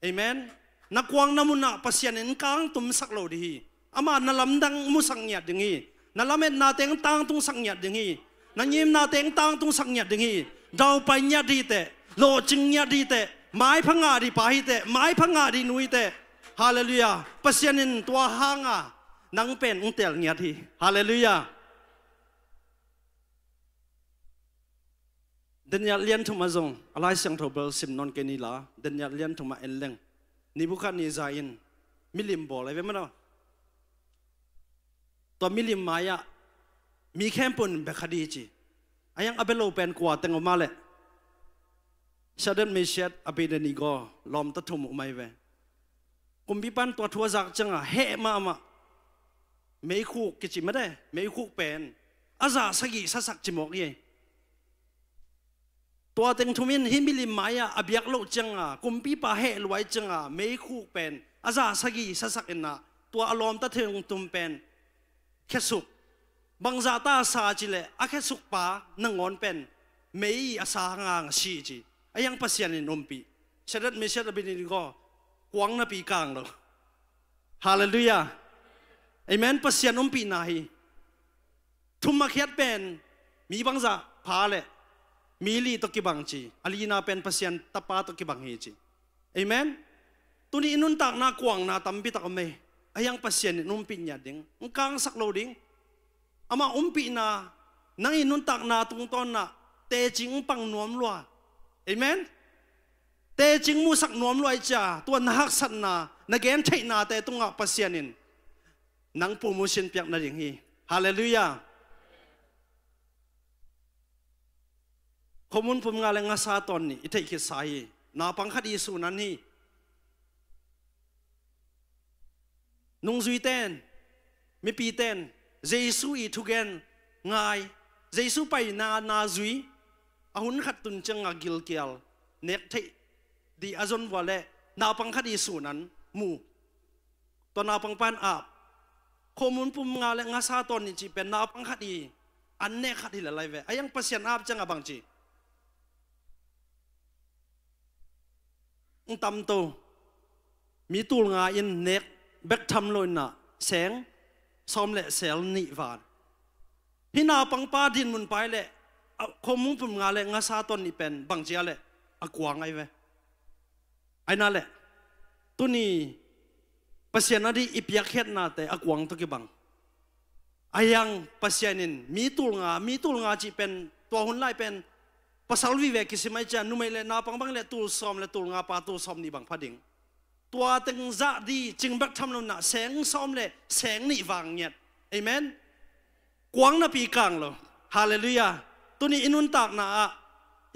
Amen. Na kuangna munah Pasian in kang tumsak lo ding hi. Amah na lamdang musak ngiat ding hi. Na lametna teng tangtungsak ngiat ding hi. Na ngimna teng tangtungsak ngiat ding hi. Daupai ngiat dih teh, lawhcing ngiat dih teh, maipha ngah dih pa hi teh, maipha ngah dih nu hi teh. Halleluiah. Pasian in tua hanga nang pen ung tel ngiat hi. Halleluiah. Daniel lian thum ah zong a Lai Siangtho bel sim nawn kei ni la, Daniel lian thum ah en leng, Nebuchadnezzar in milim bawl ai ve maw. Tua milim mai-ah mi khempeuh in bia kha dih ci. A hiang a bia lo pen kua teng om a leh, Shadrach, Meshach, Abednego, lawmta thum om ai ve. Kumpipan tua thu a zak ciangah heh mahmah. Meikhuk kici mate, meikhuk pen a zah sagih sasak ci mawk hi. Tua teng thum in hih milim mai-ah a biak loh cianga kumpipa heh luai cianga meikhuk pen a za sagih sasak inah tua a lawmta teng thum pen khesuk. Bangzah ta a sa cileh a khesukpa nangawn pen mei a sa hangang a si ci. A hiang Pasian in umpih. Shadrach, Meshach, Abednego kuang napi kang lo. Halleluiah. Amen. Pasian umpihna hi. Thum a khiat pen mi bangzah pha le mi li tawh kibang ci. A lina pen Pasian Tapa tawh kibang hi ci. Amen. Tuni i nuntakna kuangna tampitak om ei. A hiang Pasian in umpih ngiat ding, hong kangsak lo ding. Amah umpihna nang i nuntakna tungtawnah tecing pang nuam lua. Amen. Tecing musak nuam lua i cia tua na haksatna na gentheihnate tungah Pasian in nang promotion piak nading hi. Halleluiah. Khomun pum nga le ngasa tawn nih i theih khitsa hi. Naupang khat i sunan hi. Nungzuiten, mipiten Jesu i thugen ngai, Jesu paina na zui, a hun khat tun cianga gilkial nek theih dih a zon vua le naupang khat i sunan mu. Tua naupang pan ap. Khomun pum nga le ngasa tawn nih cih pen naupang khat i an nek khat hi le lai ve. A hiang Pasian ap cianga bang ci. Ng tamto mi tul nga in nek bek tham lo inah seng sawm le sel nih van. Hih naupangpa dinmun pai le khomun pum nga le ngasa tawn nih pen bang cia le a kuang ai ve. Aina le tuni Pasian a dih i piakkhiatnate a kuang tawh kibang. A hiang Pasian in mi tul nga, mi tul nga cih pen tua hun lai pen pasal vive kisim ai cia, numei le naupang bang le tul sawm le tul nga pa tul sawm nih bang pha ding. Tua teng zah dih cing bek tham lo inah seng sawm le seng nih vang ngiat. Amen. Kuang napi kang lo. Halleluiah. Tuni i nuntakna ah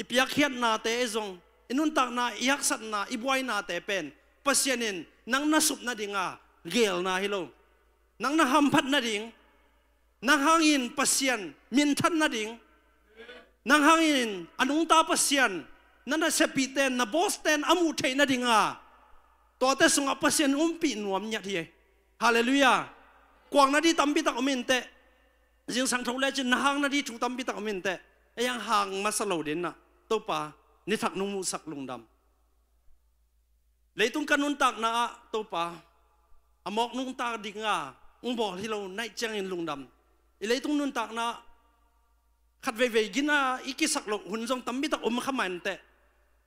i piakkhiatnate i zong, i nuntakna i haksatna i buainate pen Pasian in nang na sup nadinga gelna hi lo. Nang na hamphat nading, nang hangin Pasian minthan nading, nang hangin a nungta Pasian na nasepihten, na bawsten a muh theih nadinga tuate sungah Pasian umpih nuam ngiat hi. Halleluiah. Kuang nadih tampitak om inteh. Zingsang tho lecin na hang nadih thu tampitak om inteh. A hiang hang masa lo dinah Topa nithak nung muhsak lungdam. Leitung ka nuntakna ah Topa a mawk nungta dinga ng bawl hi lo naih ciangin lungdam. I leitung nuntakna khat veivei gina i kisak loh hun zong tampitak om kha mah inteh.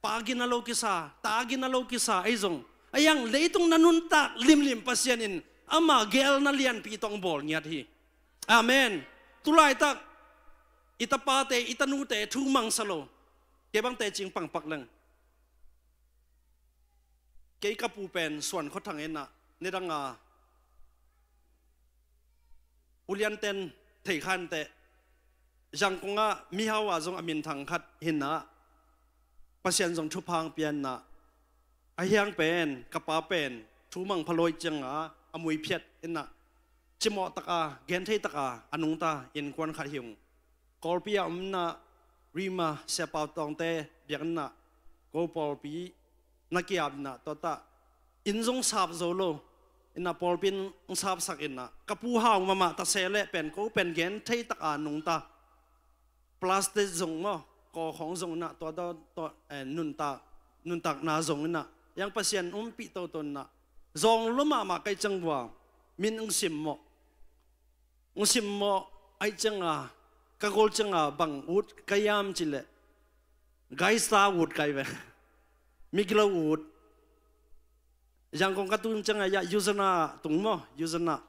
Pa gina lo kisa, ta gina lo kisa ei zong a hiang leitung na nuntak limlim Pasian in ama gelna lianpi tawh ng bawl ngiat hi. Amen. Tulaitak i tapate i tanute thu mangsa lo. Kei bang tecing pangpak leng. Kei ka pu pen suan khuathang inah nidanga ulianten thei kha inteh. Zangkong ah mihau a zong a minthang khat hinah Pasian zong thupha pia inah a hiang pen ka pa pen thu mang pha lo i cianga a muiphiat inah cimawh taka genthei taka a nungta innkuan khat hi ung. Kawlpi ah om inah Rima Sia Pau Tawngte biakinn ah ko pawlpi na kiap inah tuatah inn zong sap zo lo inah pawlpi in sapsak inah ka pu hau mahmah ta se leh pen ko pen genthei taka nungta plastic zong maw, kawkhawng zong inah tua, tua, tua, eh, nuntak, nuntakna zong inah a hiang Pasian umpih toto inah zawng lo mahmah kai ciang vua min ng simmawh. Ng simmawh ai cianga ka gol cianga bang ut ka hiam cileh gaista ut kai ve. Migilo ut. Zangkong ka tun cianga ya Yuzana tung maw, Yuzana.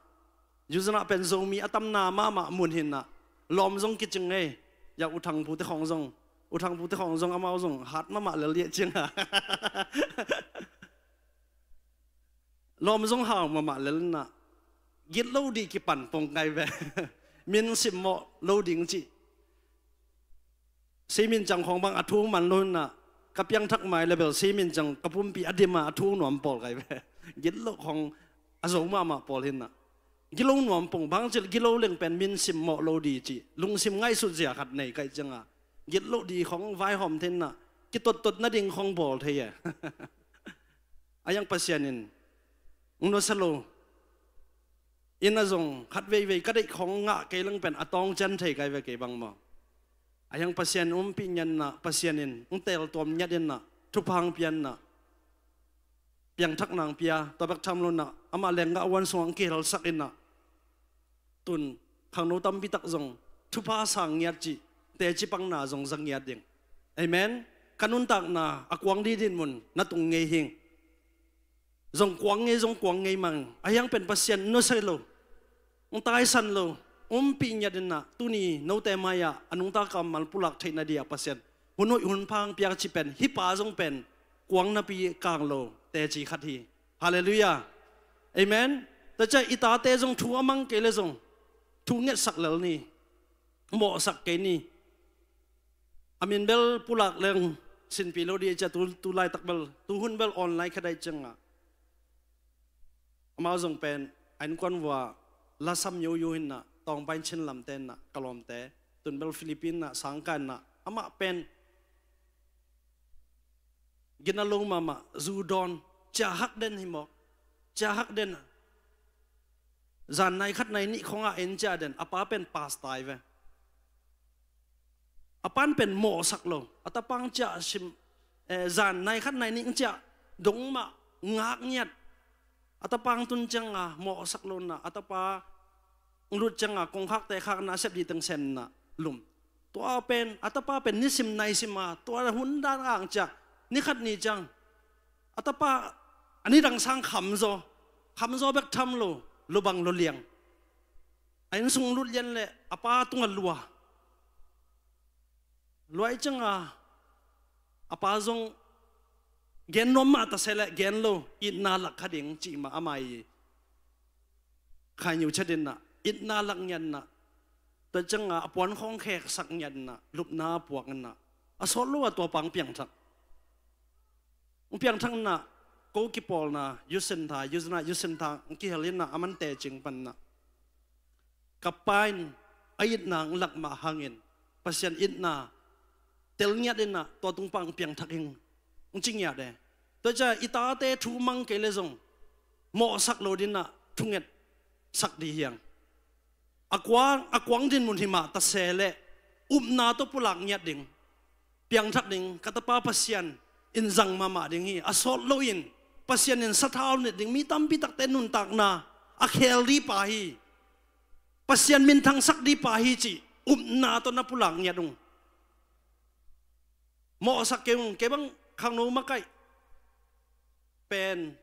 Yuzana pen Zomi a tamna mahmah mun hinah lawm zong kicing ei. Ya U Thang pute khawng zong, U Thang pute khawng zong amau zong hat mahmah lel liah cianga lawm zong hau mahmah lel inah git lo dih kipan pong kai ve. Min simmawh lo ding cih. Simin cang khawng bang a thu man lo inah ka piangthak mai le bel simin cang ka pumpi a dima a thu nuam pawl kai ve. Git lo khawng a zo mahmah pawl hinah gilo nuam pong bang cil gilo leng pen min simmawh lo dih cih lungsim ngaihsut zia khat nei kai cianga Gitloh di khong vaihawm thei inah, kitottot nading khong bawl thei e. A hiang Pasian in, nusia lo. Inah zong khat veivei ka deih khong ngah kei leng pen a tawng cian thei kai ve kei bang maw. A hiang Pasian in umpih ngiat inah, Pasian in hong teltuam ngiat inah, thupha hong pia inah, piangthak nang pia, tua bek tham lo inah, amah leh ngah uan sungah hong kihelsak inah, tun khangno tampi tak zong thupha sang ngiat cih, teci pangna zong za ngiat ding. Amen. Ka nuntakna a kuang didin mun na tung ngei hing. Zong kuang ngei, zong kuang ngei mang. A hiang pen Pasian nusia lo. Hong taisan lo. Umpih ngiat inah, tuni note mai-ah a nungta kammal pulak theihna dia Pasian hun hoih hun pha hong piak cih pen, hih pa zong pen kuang napi kang lo teci khat hi. Halleluiah. Amen. Tua ciang i tate zong thu a mang kei leh zong thu ngetsak lel ni. Mawhsak kei ni. A min bel pulak leng sinpih lo dih ciang, tu, tu laitak bel, tu hun bel online khat ahih ciangah, amau zong pen a innkuan vuah lasam yoyo inah, tawngpai in Chin lamte inah, ka lawmte, tun bel Philippine inah, sangkah inah, amah pen gina lo mahmah, zu dawn, ciah hak den hi mawk. Ciah hak den. Zan nai khat nai nih khongah en ciah den, a pa pen pastor hi ve. A pa'n pen mawhsak lo. A tapa hong ciah sim, eh, zan nai khat nai nih hong ciah dong mah ngak ngiat. A tapa hong tun ciangah mawhsak lo inah, a tapa hong lut ciangah kongkhakte khakna a sep dih teng sem inah lum. Tua pen, a tapa pen nisim naisim a, tua hun dan a hong ciah, ni khat ni ciang a tapa a nidang sang khamzaw, khamzaw bek tham lo, lubang luliang. A inn sung lut lian leh a pa tungah lua. Lua ahih ciangah a pa zong gen nuam mah ta se leh gen lo, itna lak kha ding cih mah amah i khainiu ciat inah, itna lak ngiat inah, tua ciangah a puan khawng kheksak ngiat inah, lupna a puak inah, a sawt lo a tua pa hong piangthak. Hong piangthak inah, ko kipawlna, youth centre, youth centre, youth centre hong kihel inah, a man teci hong pan inah, ka pa in a itna hong lak mah hangin, Pasian itna tel ngiat inah, tua tung pan hong piangthak ing, hong ci ngiat e. Tua ciang i tate thu mang kei leh zong mawhsak lo ding inah, thungetsak dih hi hang. A kuang, a kuang dinmun hi mah ta se leh, upna tawh pulak ngiat ding, piangthak ding, ka tapa Pasian in zang mahmah ding hi. A sawt loin Pasian in sathau nit ding, mi tampi takte nuntakna a khel dih pa hi, Pasian minthangsak dih pa hi cih upna tawh na pulak ngiat ung. Mawhsak kei ung. Kei bang khangno makaih pen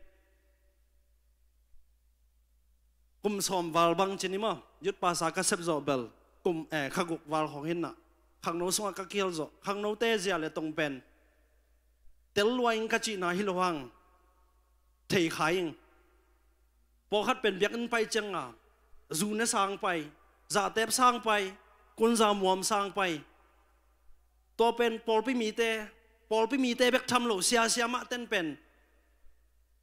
kum sawm val bang ci ni maw, youth pastor ka sep zawh bel kum, eh, kha guk val khawng hi inah, khangno sungah ka kihel zawh. Khangnote zia leh tong pen tel lua ing ka cihna hi lo hang, thei kha ing. Pawlkhat pen biakinn pai ciangah zu ne sang pai, zahtep sang pai, kunza muam sang pai. Tua pen pawlpi mite, pawlpi mite bek tham lo, sia siamahte in pen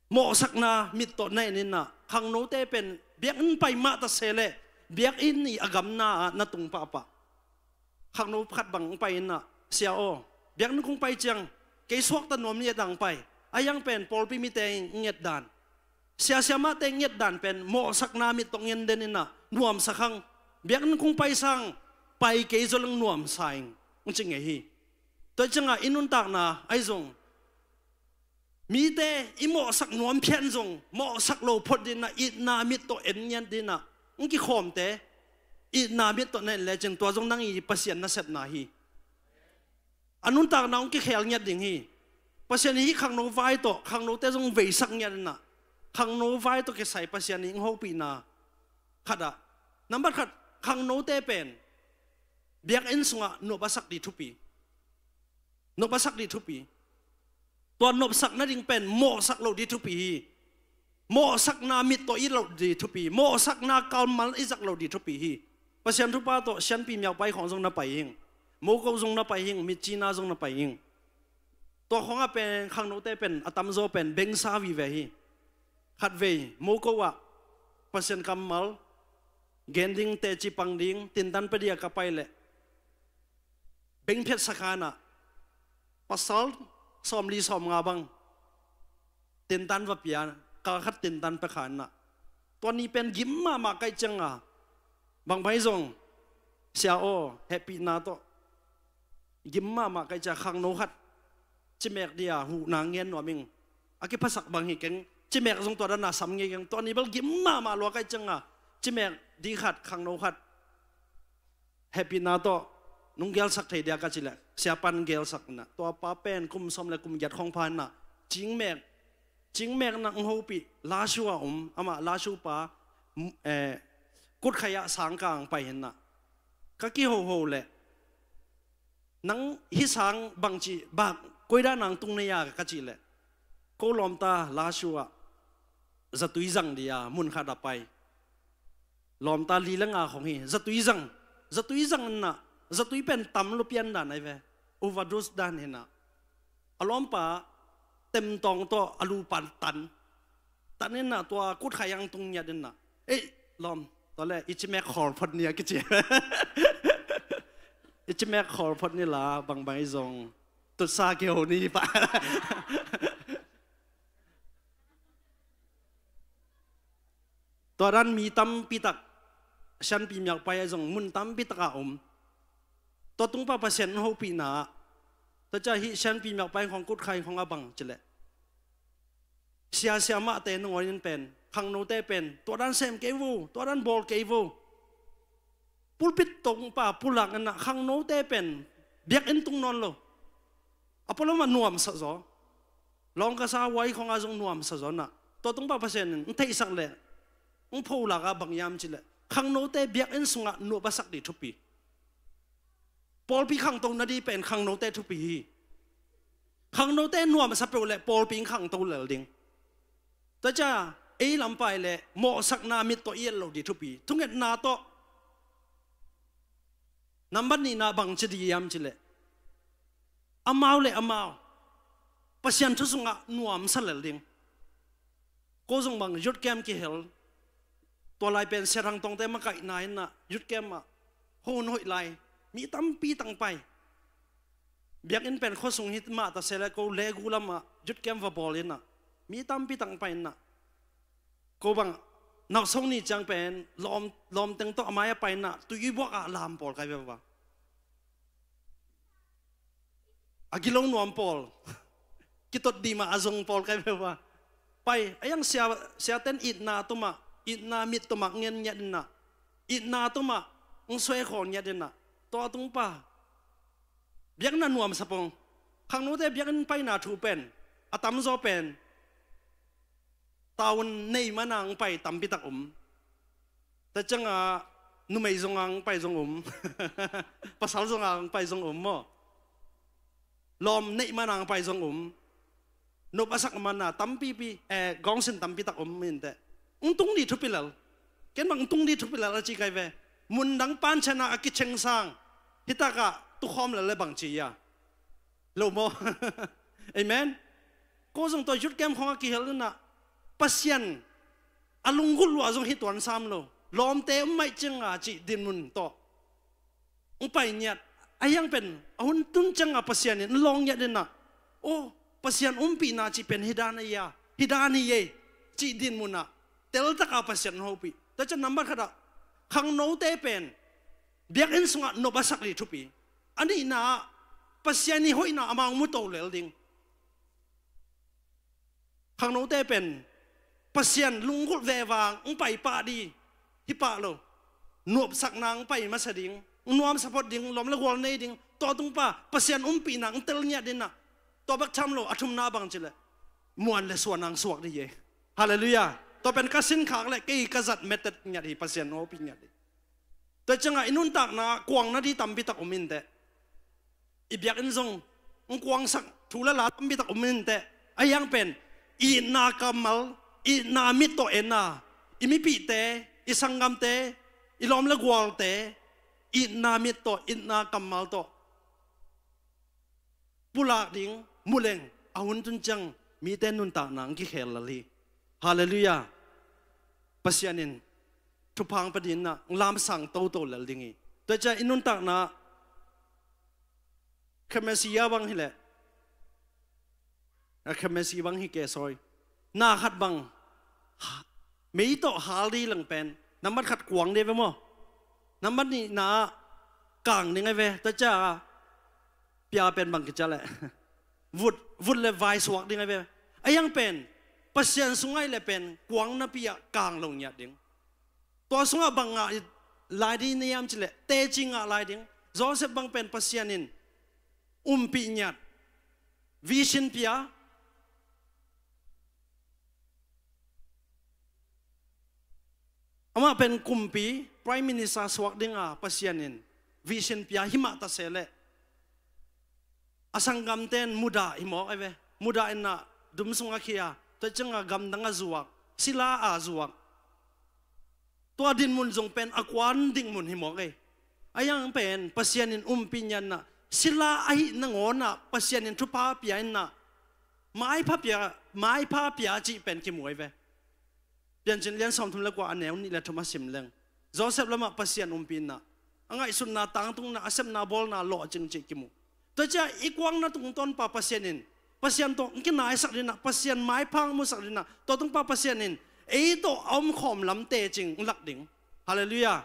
mawhsakna mit tawh na en inah, khangnote pen biakinn pai mah ta se leh, biakinn i a gamna ah na tung pahpah. Khangno khat bang hong pai inah, sia aw, biakinn kong pai ciang kei suakta nuam ni, a dang pai. A hiang pen pawlpi mite in nget dan, sia siamahte in nget dan pen mawhsakna mit tawh ngen den inah, nuamsa khang. Biakinn kong pai sang, pai kei zaw leng nuamsa ing, hong ci ngei hi. Tua ciangah i nuntakna ahi zong, mite i mawhsak nuam phian zong, mawhsak lo phot ding inah, itna mit tawh en ngiat ding inah hong kikhawmte, itna mit tawh na en lecin, tua zong nang i Pasian nasepna hi. A nuntakna hong kikhel ngiat ding hi. Pasian in hih khangno vai tawh, khangnote zong veisak ngiat inah, khangno vai tawh kisai Pasian in hong hopihna khat ah, nambat khat, khangnote pen biakinn sungah nop a sak dih thupi. Nop a sak dih thupi. Tua nopsak nading pen mawhsak loh dih thupi hi. Mawhsakna mit tawh i loh dih thupi. Mawhsakna kammal i zak loh dih thupi hi. Pasian thupha tawh Sianpi Myauk Pai khawng zong na pai hing. Moko zong na pai hing. Mitcina zong na pai hing. Tua khawngah pen khangnote pen a tamzaw pen bengsa vive hi. Khatvei Moko ah Pasian kammal gen ding, teci pang ding, tintan pia ding a ka pai leh, Bengphet sakhan ah pasal sawmli sawmnga bang tintan va pia, kal khat tintan pia khan ah, tua ni pen gim mahmah kaih cianga, bang pai zong, sia aw, hehpihna tawh gim mahmah kaih cia khangno khat cimek dia huhna ngen nuam ing. A kiphasak bang hi keng, cimek zong tua dana sam ngei keng. Tua ni bel gim mahmah lua kaih cianga cimek di khat, khangno khat hehpihna tawh nong gelsak thei dia ka cih leh, siapan gelsak inah, tua pa pen kum sawm le kum giat khong pha inah, cingmek, cingmek na ng hopih, Lashu a om, amah Lashu pa, m-, eh, Kutkhaih ah sangkang pai inah, ka kihoho leh, nang hih sang bangci bak, koidan nang tung nei a ka cih leh, ko lawmta Lashu ah zatui zang dia mun khat a pai. Lawmta li le nga khong hi, zatui zang, zatui zang inah, zatui pen tam lupian dan ai ve, overdose dan hinah. A lawmpa temtawng tawh a lupan tan, tan inah tua Kutkhaih ang tung ngiat inah, ei, lawm, tua le i cimek khawl phot ni a kici. I cimek khawl phot ni la, bangbang i zong tutsa kiho ni pah. Tua dan mi tampitak, Sianpi miakpai a zong mun tampitak a om. Tua tungpa Pasian hopihna ah, tua cia hih Sianpi miakpai khong, Kutkhaih khong a bang cileh, siasia mahte nangawn in pen, khangnote pen tua dan sem kei vo, tua dan bawl kei vo. Pulpit tungpa pulak inah khangnote pen biakinn tung nawn lo. A pualamah nuamsa zaw, lawngkasa huai khongah zong nuamsa zaw inah, tua tungpa Pasian in ng theihsak leh, ng pholak ah bang hiam cileh, khangnote biakinn sungah nuap a sak dih thupi. Pawlpi khangto nadih pen khangnote thupi hi. Khangnote nuamsa peuh leh pawlpi in khangto lel ding. Tua cia ei lampai leh mawhsakna mit tawh i et lo dih thupi. Thungetna tawh, nambat nihna bang ci dih hiam cileh, amau le amau Pasian thu sungah nuamsa lel ding. Ko zong bang youth camp kihel, tua lai pen Sia Thang Tawngte makaihna inah youth camp ah, hon hoih lai, mi tampi tang pai. Biakinn pen khuasung hi mah ta se leh, ko Legu lamah youth camp va bawl inah, mi tampi tang pai inah, ko bang, nausong ni ciang pen lawm, lawmteng tawh a mai a pai inah, tuibuak ah lam pawl kai veva. A gilo nuam pawl, kitot dih mah a zong pawl kai veva. Pai, a hiang sia, siaten itna tumah, itna mit tumah ngen ngiat inah, itna tumah ng suai khawl ngiat inah, tua tungpa biakna nuamsa pong. Khangnote biakinn paina thu pen, a tamzaw pen town nei mana ng pai tampitak om. Tua ciangah numei zonga ng pai zong om. Pasal zonga ng pai zong om maw. Lawm neih mana ng pai zong om. Nop a sak mana tampipi, eh, gawngsin tampitak om inteh. Ng tung dih thupi lel. Ken bang ng tung dih thupi lel a ci kai ve. Mundang panciana a kiceng sang, hitakah tukhawm lel le bang ci ia. Lo maw? Amen. Ko zong tua youth camp khong a kihel inah, Pasian a lunggulh luah zong hi tuan sam lo. Lawmte um maih cianga cih dinmun tawh ng pai ngiat. A hiang pen a hun tun cianga Pasian in lawng ngiat inah, oh, Pasian umpihna cih pen hi dan a ia, hi dan hi ei, cih dinmun ah teltaka Pasian hopih. Tua cian nambat khatah, khangnote pen biakinn sungah nop a sak dih thupi. A nihna ah, Pasian i hoihna amau mu to lel ding. Khangnote pen Pasian lunggulh vevang ng pai pah dih hi pah lo. Nuapsakna ng pai masa ding, ng nuamsa phot ding, lawm le gual nei ding. Tua tungpa Pasian umpihna ng tel ngiat inah, tua bek tham lo, a thumna bang cileh, muan le suana ng suak dih hi. Halleluiah. Tua pen ka sinkhak leh kei ka zat metet ngiat hi, Pasian hopih ngiat hi. Tua ciangah i nuntakna kuang nadih tampitak om inteh. I biakinn zong ng kuangsak thu le la tampitak om inteh. A hiang pen itna kammal, itna mit tawh en a, i mipihte, i sanggamte, i lawm le gualte itna mit tawh, itna kammal tawh pulak ding, muleng, a hun tun ciang mite nuntakna ng kikhel lel hi. Halleluiah. Pasian in thupha pia dih inah, ng lamsang toto lel ding hi. Tua ciah i nuntakna Khamesi a bang hileh, a khamesi bang hi ke, sorry. Na khat bang mei tawh hal ding leng pen nambat khat kuang ding ve maw? Nambat nihna ah kang ding ve. Tua ciang pia pen bang kicia leh vut, vut le vai suak ding ve. A hiang pen Pasian sung ahih leh pen kuang napi ah kang lo ngiat ding. Tua sungah bang ngah lai ding na hiam cih leh teci ngah lai ding. Joseph bang pen Pasian in umpih ngiat, vision pia. Amah pen kumpi, Prime Minister suak ding a Pasian in vision pia hi mah ta se leh a sanggamte in mudah hi mawk ve. Mudah in ah dum sungah khia, tua ciangah gamdang ah zuak, sila ah zuak. Tua dinmun zong pen a kuan dinmun hi mawk e. A hiang pen Pasian in umpih ngiat in ah, sila ahih nangawn ah Pasian in thupha pia in ah, maipha pia, maipha pia cih pen kimu ve. Piancil lian sawmthum le kua, a neu nih le thum a sim leng, Joseph lamah Pasian umpih in ah, a ngaihsutna, tangtunna, a sepna, bawlna lawhcing cih kimu. Tua ciang i kuangna tungtawn pa Pasian in, Pasian tawh kinaisak ding in ah, Pasian maipha musak ding in ah, tua tung pa Pasian in ei tawh a omkhawm lam teci lak ding. Halleluiah.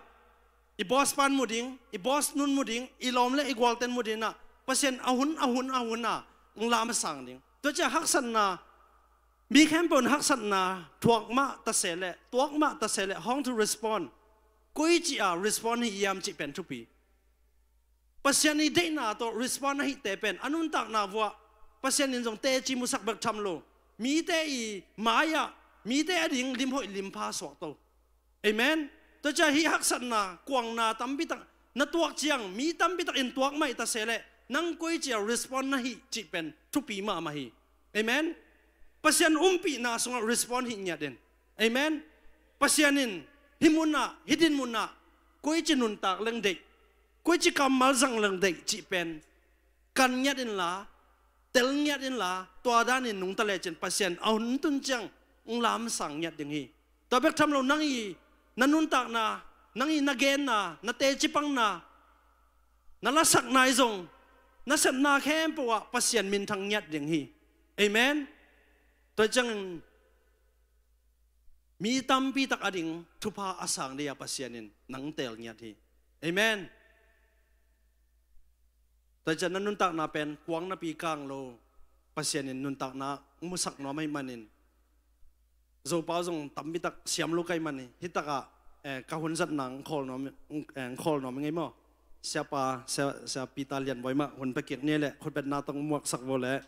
I boss pa'n mu ding, i boss nu'n mu ding, i lawm le i gualte'n mu ding in ah, Pasian a hun, a hun, a hun a lamsang ding. Tua ciang haksatna, mi khempeuh in haksatna thuak mah ta se leh, tuak mah ta se leh, how to respond, koici a respond hi hiam cih pen thupi. Pasian i deihna tawh respond ahihte pen a nuntakna vuah Pasian in zong teci musak bek tham lo, mite i mai-ah mite ading limhoih limpha suak to. Amen. Tua ciang hih haksatna, kuangna tampi tak na tuak ciang, mi tampi tak in tuak mah hi ta se leh, nang koici a respond na hih cih pen thupi mahmah hi. Amen. Pasian umpihna sungah respond hi ngiat in. Amen. Pasian in hih munah, hih dinmunah koici nuntak leng deih, koici kammal zang leng deih cih pen kan ngiat inla, tel ngiat inla, tua danin nungta lecin Pasian a hun tun ciang hong lamsang ngiat ding hi. Tua bek tham lo, nang i na nuntakna, nang i na genna, na teci pangna, na lasakna i zong, na sepna khempeuh ah Pasian minthang ngiat ding hi. Amen. Tua ciangin mi tampi tak ading thupha a sang ding a Pasian in nang teel ngiat hi. Amen. Tua ciang na nuntakna pen kuang napi kang lo, Pasian in nuntakna musak nuam ahih manin, Zopau zong tampi tak siam lo ka hih manin, hih takah, eh, ka hun zatna hong khawl nuam, eh, hong khawl nuam ing ei maw. Siapa, Sia, Sia Peter Lian Bawi mah hun pia kik ni leh, khutbetna tawh muaksak vo leh.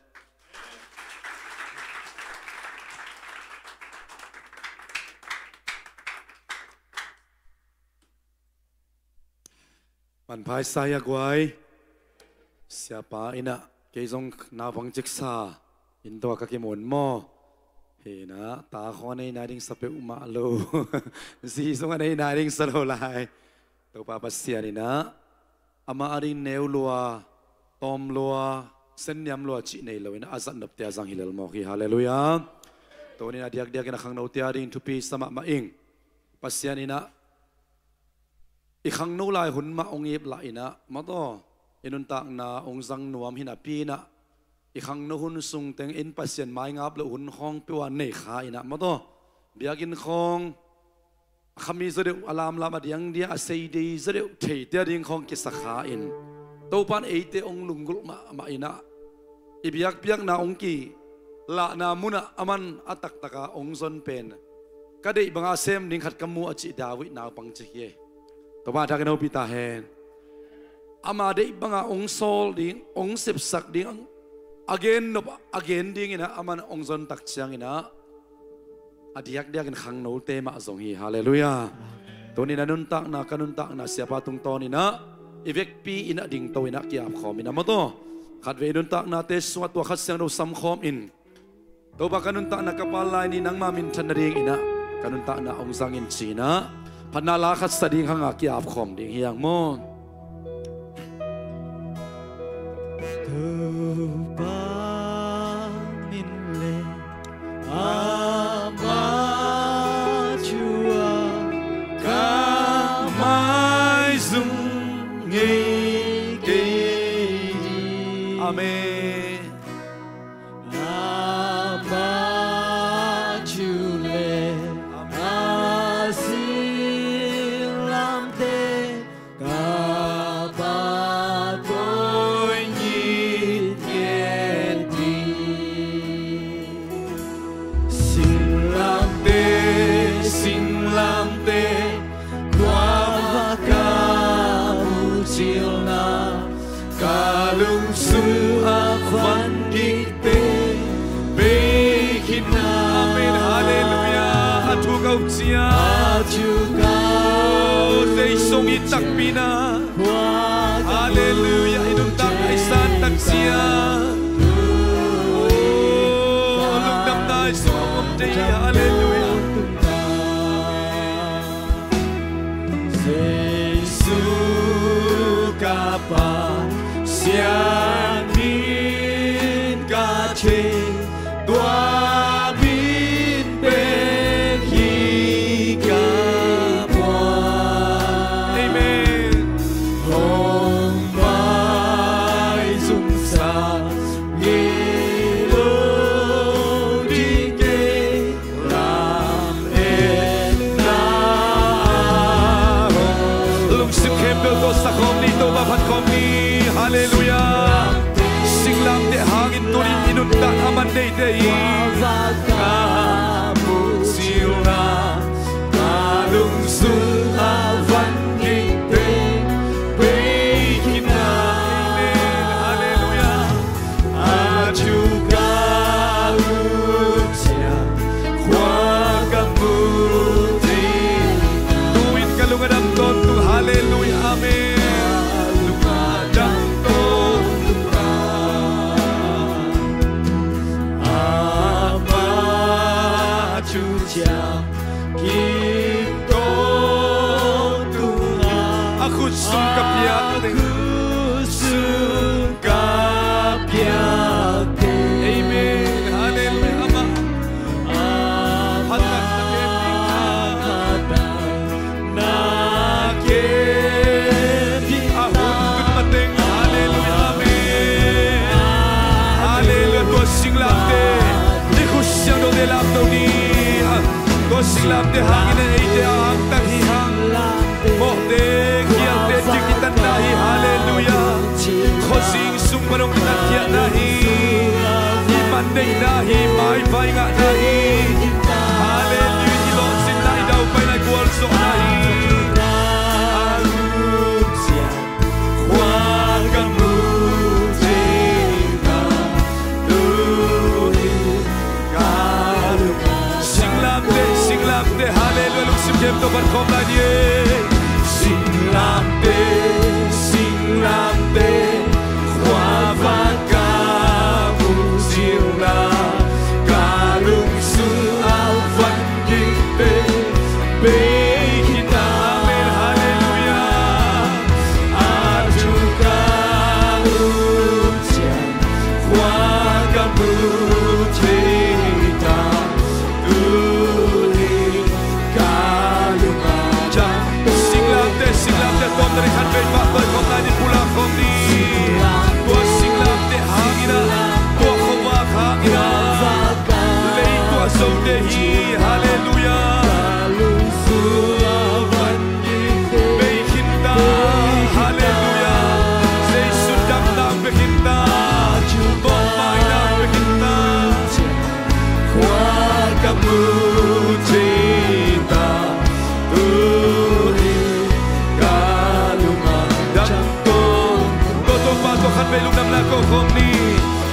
Manpha i sa hi a guai. Siapa in ah kei zong naupang ciksa in tua ka kimun maw. Hi in ah, ta khawng a nei nai ding sa peuhmah lo. Zi zong a nei nai ding sa lo lai. Topa Pasian in ah, amah ading neu lua, tawm lua, senniam lua cih nei lo in ah, a zatnopte a zang hi lel mawk hi. Halleluiah. Tuni in a diakdiakin a khangnote ading thupi sa mahmah ing. Pasian in ah i khangno lai hun mah hong ip lah in ah, mataw, i nuntakna hong zang nuam hi napi in ah, i khangno hun sung teng in Pasian mai ngap loh hun khawng peuh a nei kha in ah, mataw, biakinn khawng a khami zaw deuh, a lamlam a diangdiang, a sei dei zaw deuh, theite ading khawng kisa kha in, Topa in eite hong lunggulh mahmah in ah, i biakpiakna hong kilahna munah aman a taktaka hong zon pen, ka deih banga sem ding khat ka mu a cih David naupang cik hi e. Topa thakin hopih ta hen. Ama deih banga hong sawl ding, hong sepsak ding, a gen nop a gen dingin ah aman hong zon tak ciangin ah, a diakdiakin khangnote mah zong hi. Halleluiah. Tuni in a nuntakna, ka nuntakna, siapa tungtawn in ah i vekpi in ah dingto in ah ki-ap khawm in ah, mataw, khatvei nuntaknate sungah tua Kha Siangtho sam khawm in, Topa, ka nuntakna ka pal lai ni, nangma minthan nadingin ah ka nuntakna hong zang in ci in ah, phatna la khat sa ding hanga ki-ap khawm ding hi hang maw. Topa min le ama thu a ka maizum ngei kei hi. Amen. Amah cu le a singlamteh ka pahtawi ngitnget hi. Singlamteh, singlamteh, khuavak ka muhcilna, ka lungsim a van kik teng pei khin na. Amen. Halleluiah. A thu ka up ciang, a thu ka up ciang, oh, Jesu i takpi na. Halleluiah. I nuntakna i san tak ciang, oh, lungdamna i sung om thei. Halleluiah. Jesu ka Pasian min ka thei, tua min pen hi ka puan. Amen. Hong maizumsa ngei lo ding kei. Lam etna. Lungsim khempeuh tawh sa khawm ni, Topa phat khawm ni. Halleluiah. Singlamteh hangin tuni i nuntakna man neite hi. Ka muhcilna, ka lungsim a van kik teng pei khin na. Amen. Halleluiah. A thu ka up ciang, khua ka mu thei. Tu-in ka lung a dam tawntung. Halleluiah. Amen. Lung a dam tawntung. Amah thu ciang kim tawntung a, a khut sung ka piak teng, a khut sung ka piak teng. Amen. Halleluiah. Amah phatna kem ding, a phatna kem ding a hun tun mateng. Halleluiah. Amen. Halleluiah. Tua singlamteh, i khut siangthote lamto ni. Tua singlamteh hangin eite a hangtang hi hang, mawhte, khialte, ding i tanna hi. Halleluiah. Khuazing sung pan hong i tatkhiatna hi. I man neihna hi, maivai ngahna hi. Halleluiah. I lawhcinna, i daupaina, i gualzawhna hi. Khua ka mu thei na, tu-in ka lung. Singlamteh, singlamteh, halleluiah, lungsim khempeuh tawh phat khawm lai ni. Singlamteh, singlamteh, khuavak ka muhcilna, ka lungsim a van kik teng pei khin na. Amen. Halleluiah. A thu ka up ciang, khua ka mu thei ta. Tu-in ka lung a dam. Singlamteh, singlamteh, tawmta ding khat vei pahtawi khawm lai ni, pulak khawm ni. Tua singlamteh hangin a, tua khuavak hangin a, lei tuah zote hi. Halleluiah. Pei khin ta. Halleluiah. Jesu damna pei khin ta. Mawhmaina pei khin ta. Khua ka mu thei ta. Tu-in ka lung a dam tawntung. Tua Topa tawh khat vei lungdamna ko khawm ni.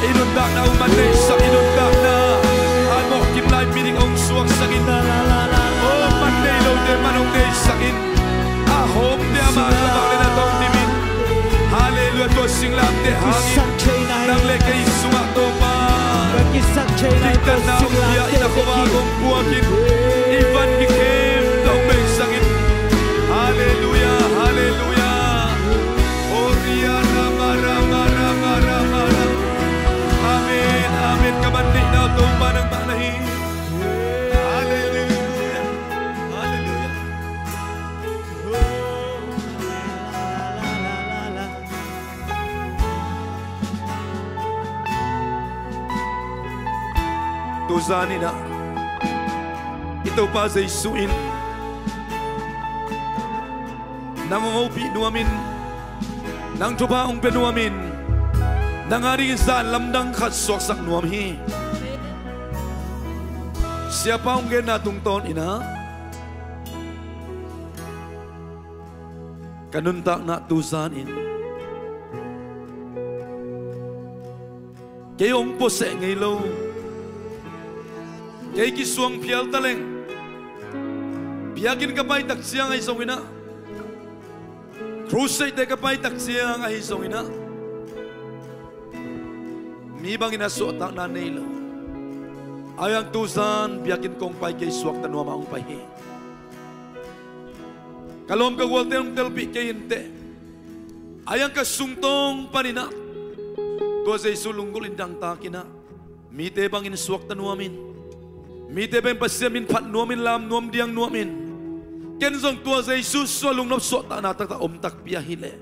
I nuntakna uh man neihsak, i nuntakna a mawh kim lai midik hong suaksak in. Oh, man nei lote man hong neisak in. A hawmte a mah a bang le na tawng dim in. Halleluiah. Tua singlamteh hangin nang le kei sungah Topa, diktatna hong pia in, a khuavak hong puak in. I van kikhemte hong beisak in. Halleluiah. Halleluiah. Amen, amen. Ka man neihna uh Topa nangmah na hi. Halleluiah. Halleluiah. Tuzan in ah i Topa Jesu in nang hong hopih nuamin, nang thupha hong pia nuamin, nang a dingin zan lamdang khat suaksak nuam hi. Siapa hong genna tungtawn in ah ka nuntakna tuzan in kei hong puaseh ngei lo, kei kisuang phial taleng, biakinn ka pai tak ciang ahi zongin ah, crusade-te ka pai tak ciang ahi zongin ah, mi bangin a suahtakna nei lo. Ahi hang tuzan biakinn kong pai kei suakta nuam a hong pai hi. Ka lawm ka gualte hong telpih kei inteh. Ahi hang ka sungtawng panin ah tua Jesu lunggulh in dangtak in ah, mite bangin suakta nuamin, mite bangin Pasian min phat nuamin, lam nuam diang nuamin, ken zong tua Jesu suah lungnop suahtakna taktak om takpi ahi leh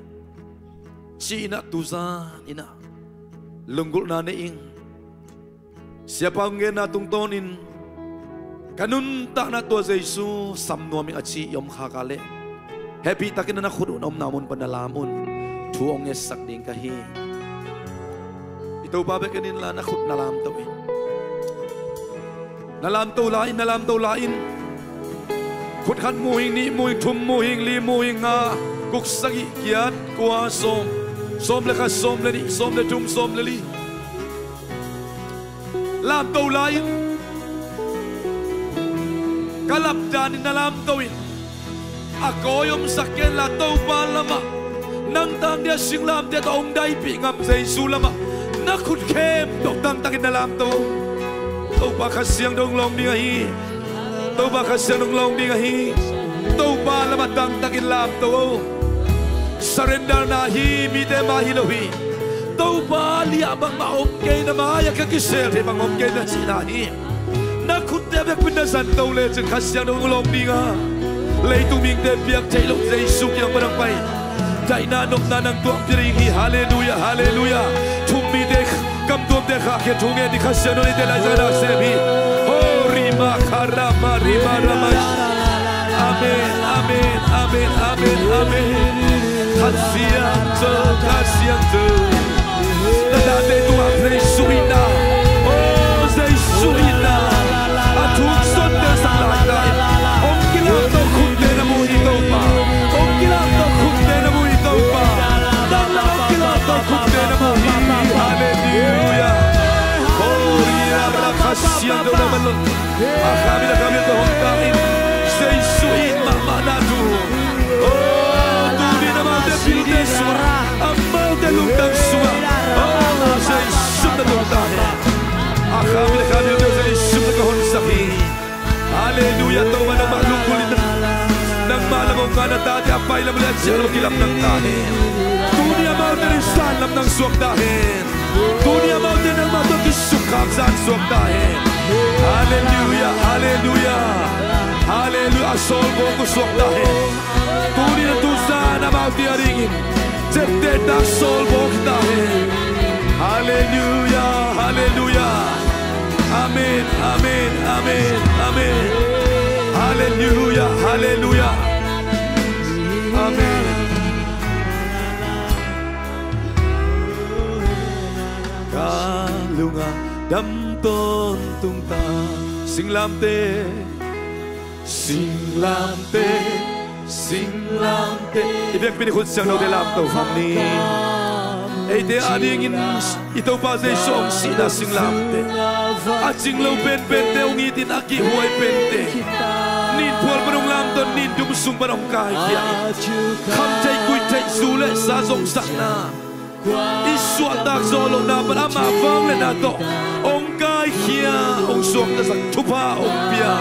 ci in ah tuzan in ah lunggulhna nei ing. Siapa hong genna tungtawnin ka nuntakna tua Jesu sam nuam ing a ci i om khak a leh, hehpihtakin na khut un, a omna mun pan na lam un. Thu hong ngetsak ding ka hi. I Topa bek in la, na khut na lamto in. Na lamto lai in, na lamto lai in. Khut khat mu hing, nih mu hing, thum mu hing, li mu hing, nga, guk, sagih, giat, kua, sawm, sawm le khat, sawm le nih, sawm le thum, sawm le li. Lamto lai in. Ka lapdan in na lamto in. A kawi omsak ken la, Topa lamah nang tangdia singlamteh tawh hong daipih ngam Jesu lamah na khut khempeuh dangtakin na lamto. Topa Kha Siangtho hong lawng ding ahi. Topa Kha Siangtho hong lawng ding ahi. Topa lamah dangtakin lamto. Surrender na hi, mite mah hi lo hi. Topa liah bangmah om kei, na mai-ah ka kisel thei bang om kei na cihna hi. Na khutte a biakpin na zanto lecin Kha Siangtho hong lawng ding a, leitung mihingte piak theih loh Jesu kiang pan hong pai. Daihna nopna nang tuahpih ding hi. Halleluiah, halleluiah. Thum mite, kam tuamte khahkhia, thu ngen ni. Kha Siangtho in eite laizang na sem hi. Ho rima kharama rima rama. Amen, amen, amen, amen, amen. Kha Siangtho, Kha Siangtho. Na date tungah Jesu itna, oh, Jesu itna a thuk sonte sak lai lai. Hong kilamto khutte na mu hi Topa. Hong kilamto khutte na mu hi Topa. Nang na hong kilamto khutte na mu hi. Halleluiah. Oh, ria ra Kha Siangtho na man lo. A kha min, a kha min tawh hong tang in. Jesu it mahmah na thu. Oh, tuni in amaute pilte sungah, amaute lungtang sungah, oh, Jesu na tungta hen. A kha min, a kha min tawh Jesu na ka honsak hi. Halleluiah, Topa nangmah lunggulh in. Nangmah lam hong ngah na tate a pai lam le a ciah lam kilam nang ta hen. Tuni amaute in zan lam nang suak ta hen. Tuni amaute nangmah tawh kisukkhak zan suak ta hen. Halleluiah, halleluiah, halleluiah. A sawlbawk uh suak ta hen. Tuni na tuzan amaute a dingin ciaptehna sawlbawk ta hen. Halleluiah, halleluiah. Amen, amen, amen, amen. Halleluiah, halleluiah. Amen. Ka lungah dam tawntung ta. Singlamteh, singlamteh, singlamteh. I biakpi ni khut siangthote lamto khawm ni. Eite a dingin i Topa Jesu hong sihna singlamteh. A cing lo penpente hong itin, a kihhuai pente nin phual pan hong lamto, nin dum sung pan hong kaikhia. Kham theih, kuih theih, zu le sa zongsakna, i suahtak zawh lohna pan ama vangliatna tawh hong kaikhia, hong suaktasak, thupha hong pia,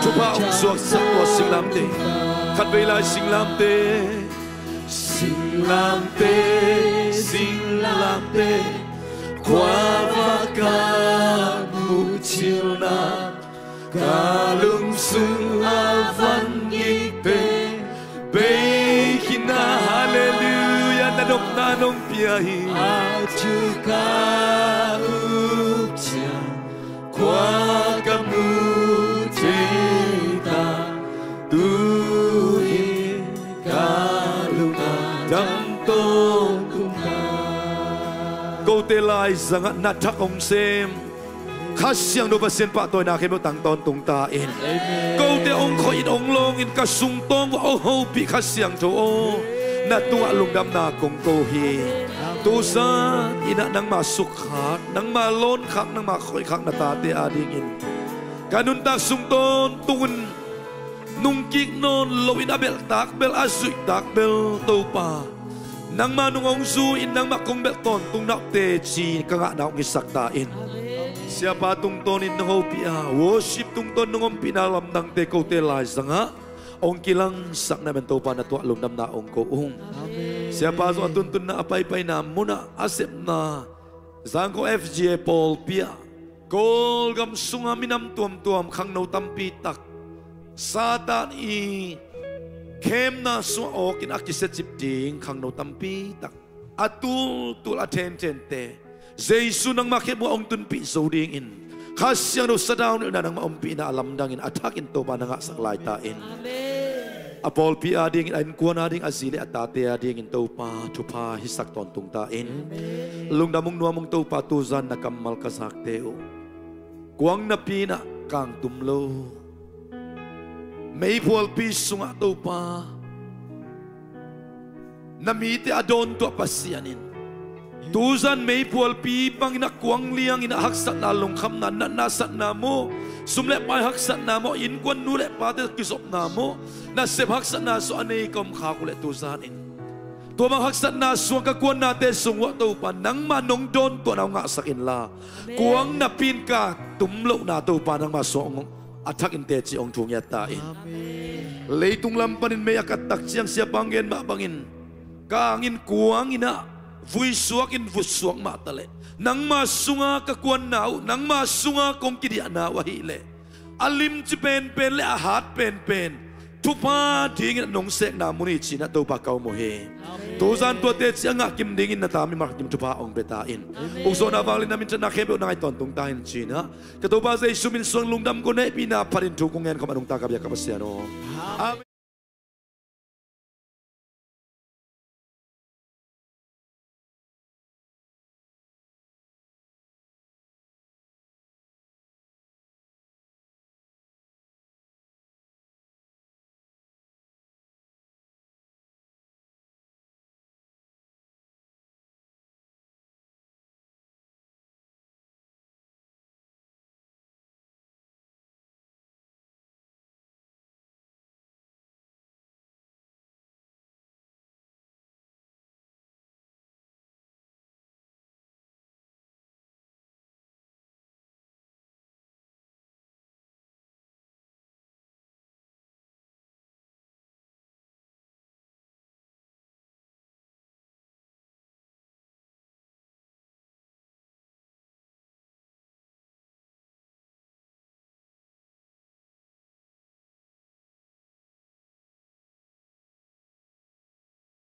thupha hong suaksak tua singlamteh. Khatvei lai singlamteh. Singlamteh, singlamteh, khuavak ka muhcilna, ka lungsung a van ngikte bei khin na. Halleluiah, na nopna nong pia hi. A thu ka up ciang Tua ka mu thei ta, tu-in ka lungdam tawntung ta. Kote laizangah na thak hong sem Kha Siangtho Pasian pahtawina khempeuh tang tawntung ta in. Amen. Kote hong khawh in hong lawng in ka sungtawng uh a hong hopih Kha Siangtho aw, na tungah lungdamna kong ko hi. Tuzan in ah nangma sukkhak, nangma lawnkhak, nangma khoihkhak na tate adingin ka nuntak sung tawntung un nungkik nawn loin a belhtak bel, a zuihtak bel Topa, nangma nung hong zu-in nangmah kong belh tawntung na uh teci ka ngahna hong hisak ta in. Siapa tungtawnin nong hopih a, worship tungtawn nong ompihna lamdangte kote laizangah hong kilangsakna man Topa na tungah lungdamna hong ko ung. Siapa zong a tuntunna a paipaina munah a sepna Zangkong F G A pawlpi ah Kawlgam sunga minam tuamtuam khangno tampi tak Satan i khemna sungah awkin a kisiacip ding khangno tampi tak a tultul a thenthente Jesu nangma khem uh a hong tunpih zo dingin Kha Siangtho sadau nilhna nangma ompihna a lamdangin a thakin Topa na ngahsak lai ta in. A pawlpi adingin, a innkuan ading, a zi le a tate adingin Topa thupha hisak tawntung ta in. Lungdam ung, nuam ung Topa, tuzan na kammal ka zakte uh kuang napi in ah kangtum lo meiphualpi sungah Topa na mite a dawntuah Pasian in tuzan meiphualpi bangin ah kuang liangin ah haksatna, lungkhamna, natna, satna maw, sum le pai haksatna maw, innkuan nu le pate kizopna maw, nasep haksatna sungah a nei ka om khak uh leh tuzan in tua bang haksatna sungah ka kuannate sung uh ah Topa nangma nong dawntuahna hong ngahsak inla, kuang napi in kangtum lohna Topa nangma sungah hong a thakin teci hong thungiat ta in. Leitung lam panin mei a kattak ciang siapa hong gen mah bangin kangin kuangin ah vuisuakin vutsuak mah taleh nangma sunga ka kuanna uh, nangma sunga kong kidiahna uh ahileh a limci penpen le a hat penpen thupha dingin nong sekna mun hi ci-in ah Topa ka um uh hi. Tuzan tuate ci a ngah kim dingin na ta mimal kim thupha hong pia ta in. Ukzawhna vangliatna minthanna khempeuh na ngaih tawntung ta in ci-in ah ka Topa Jesu min suang lungdam ko, hehpihna phatin thu kong ngen khawm a nungta ka biak ka Pasian aw. Amen.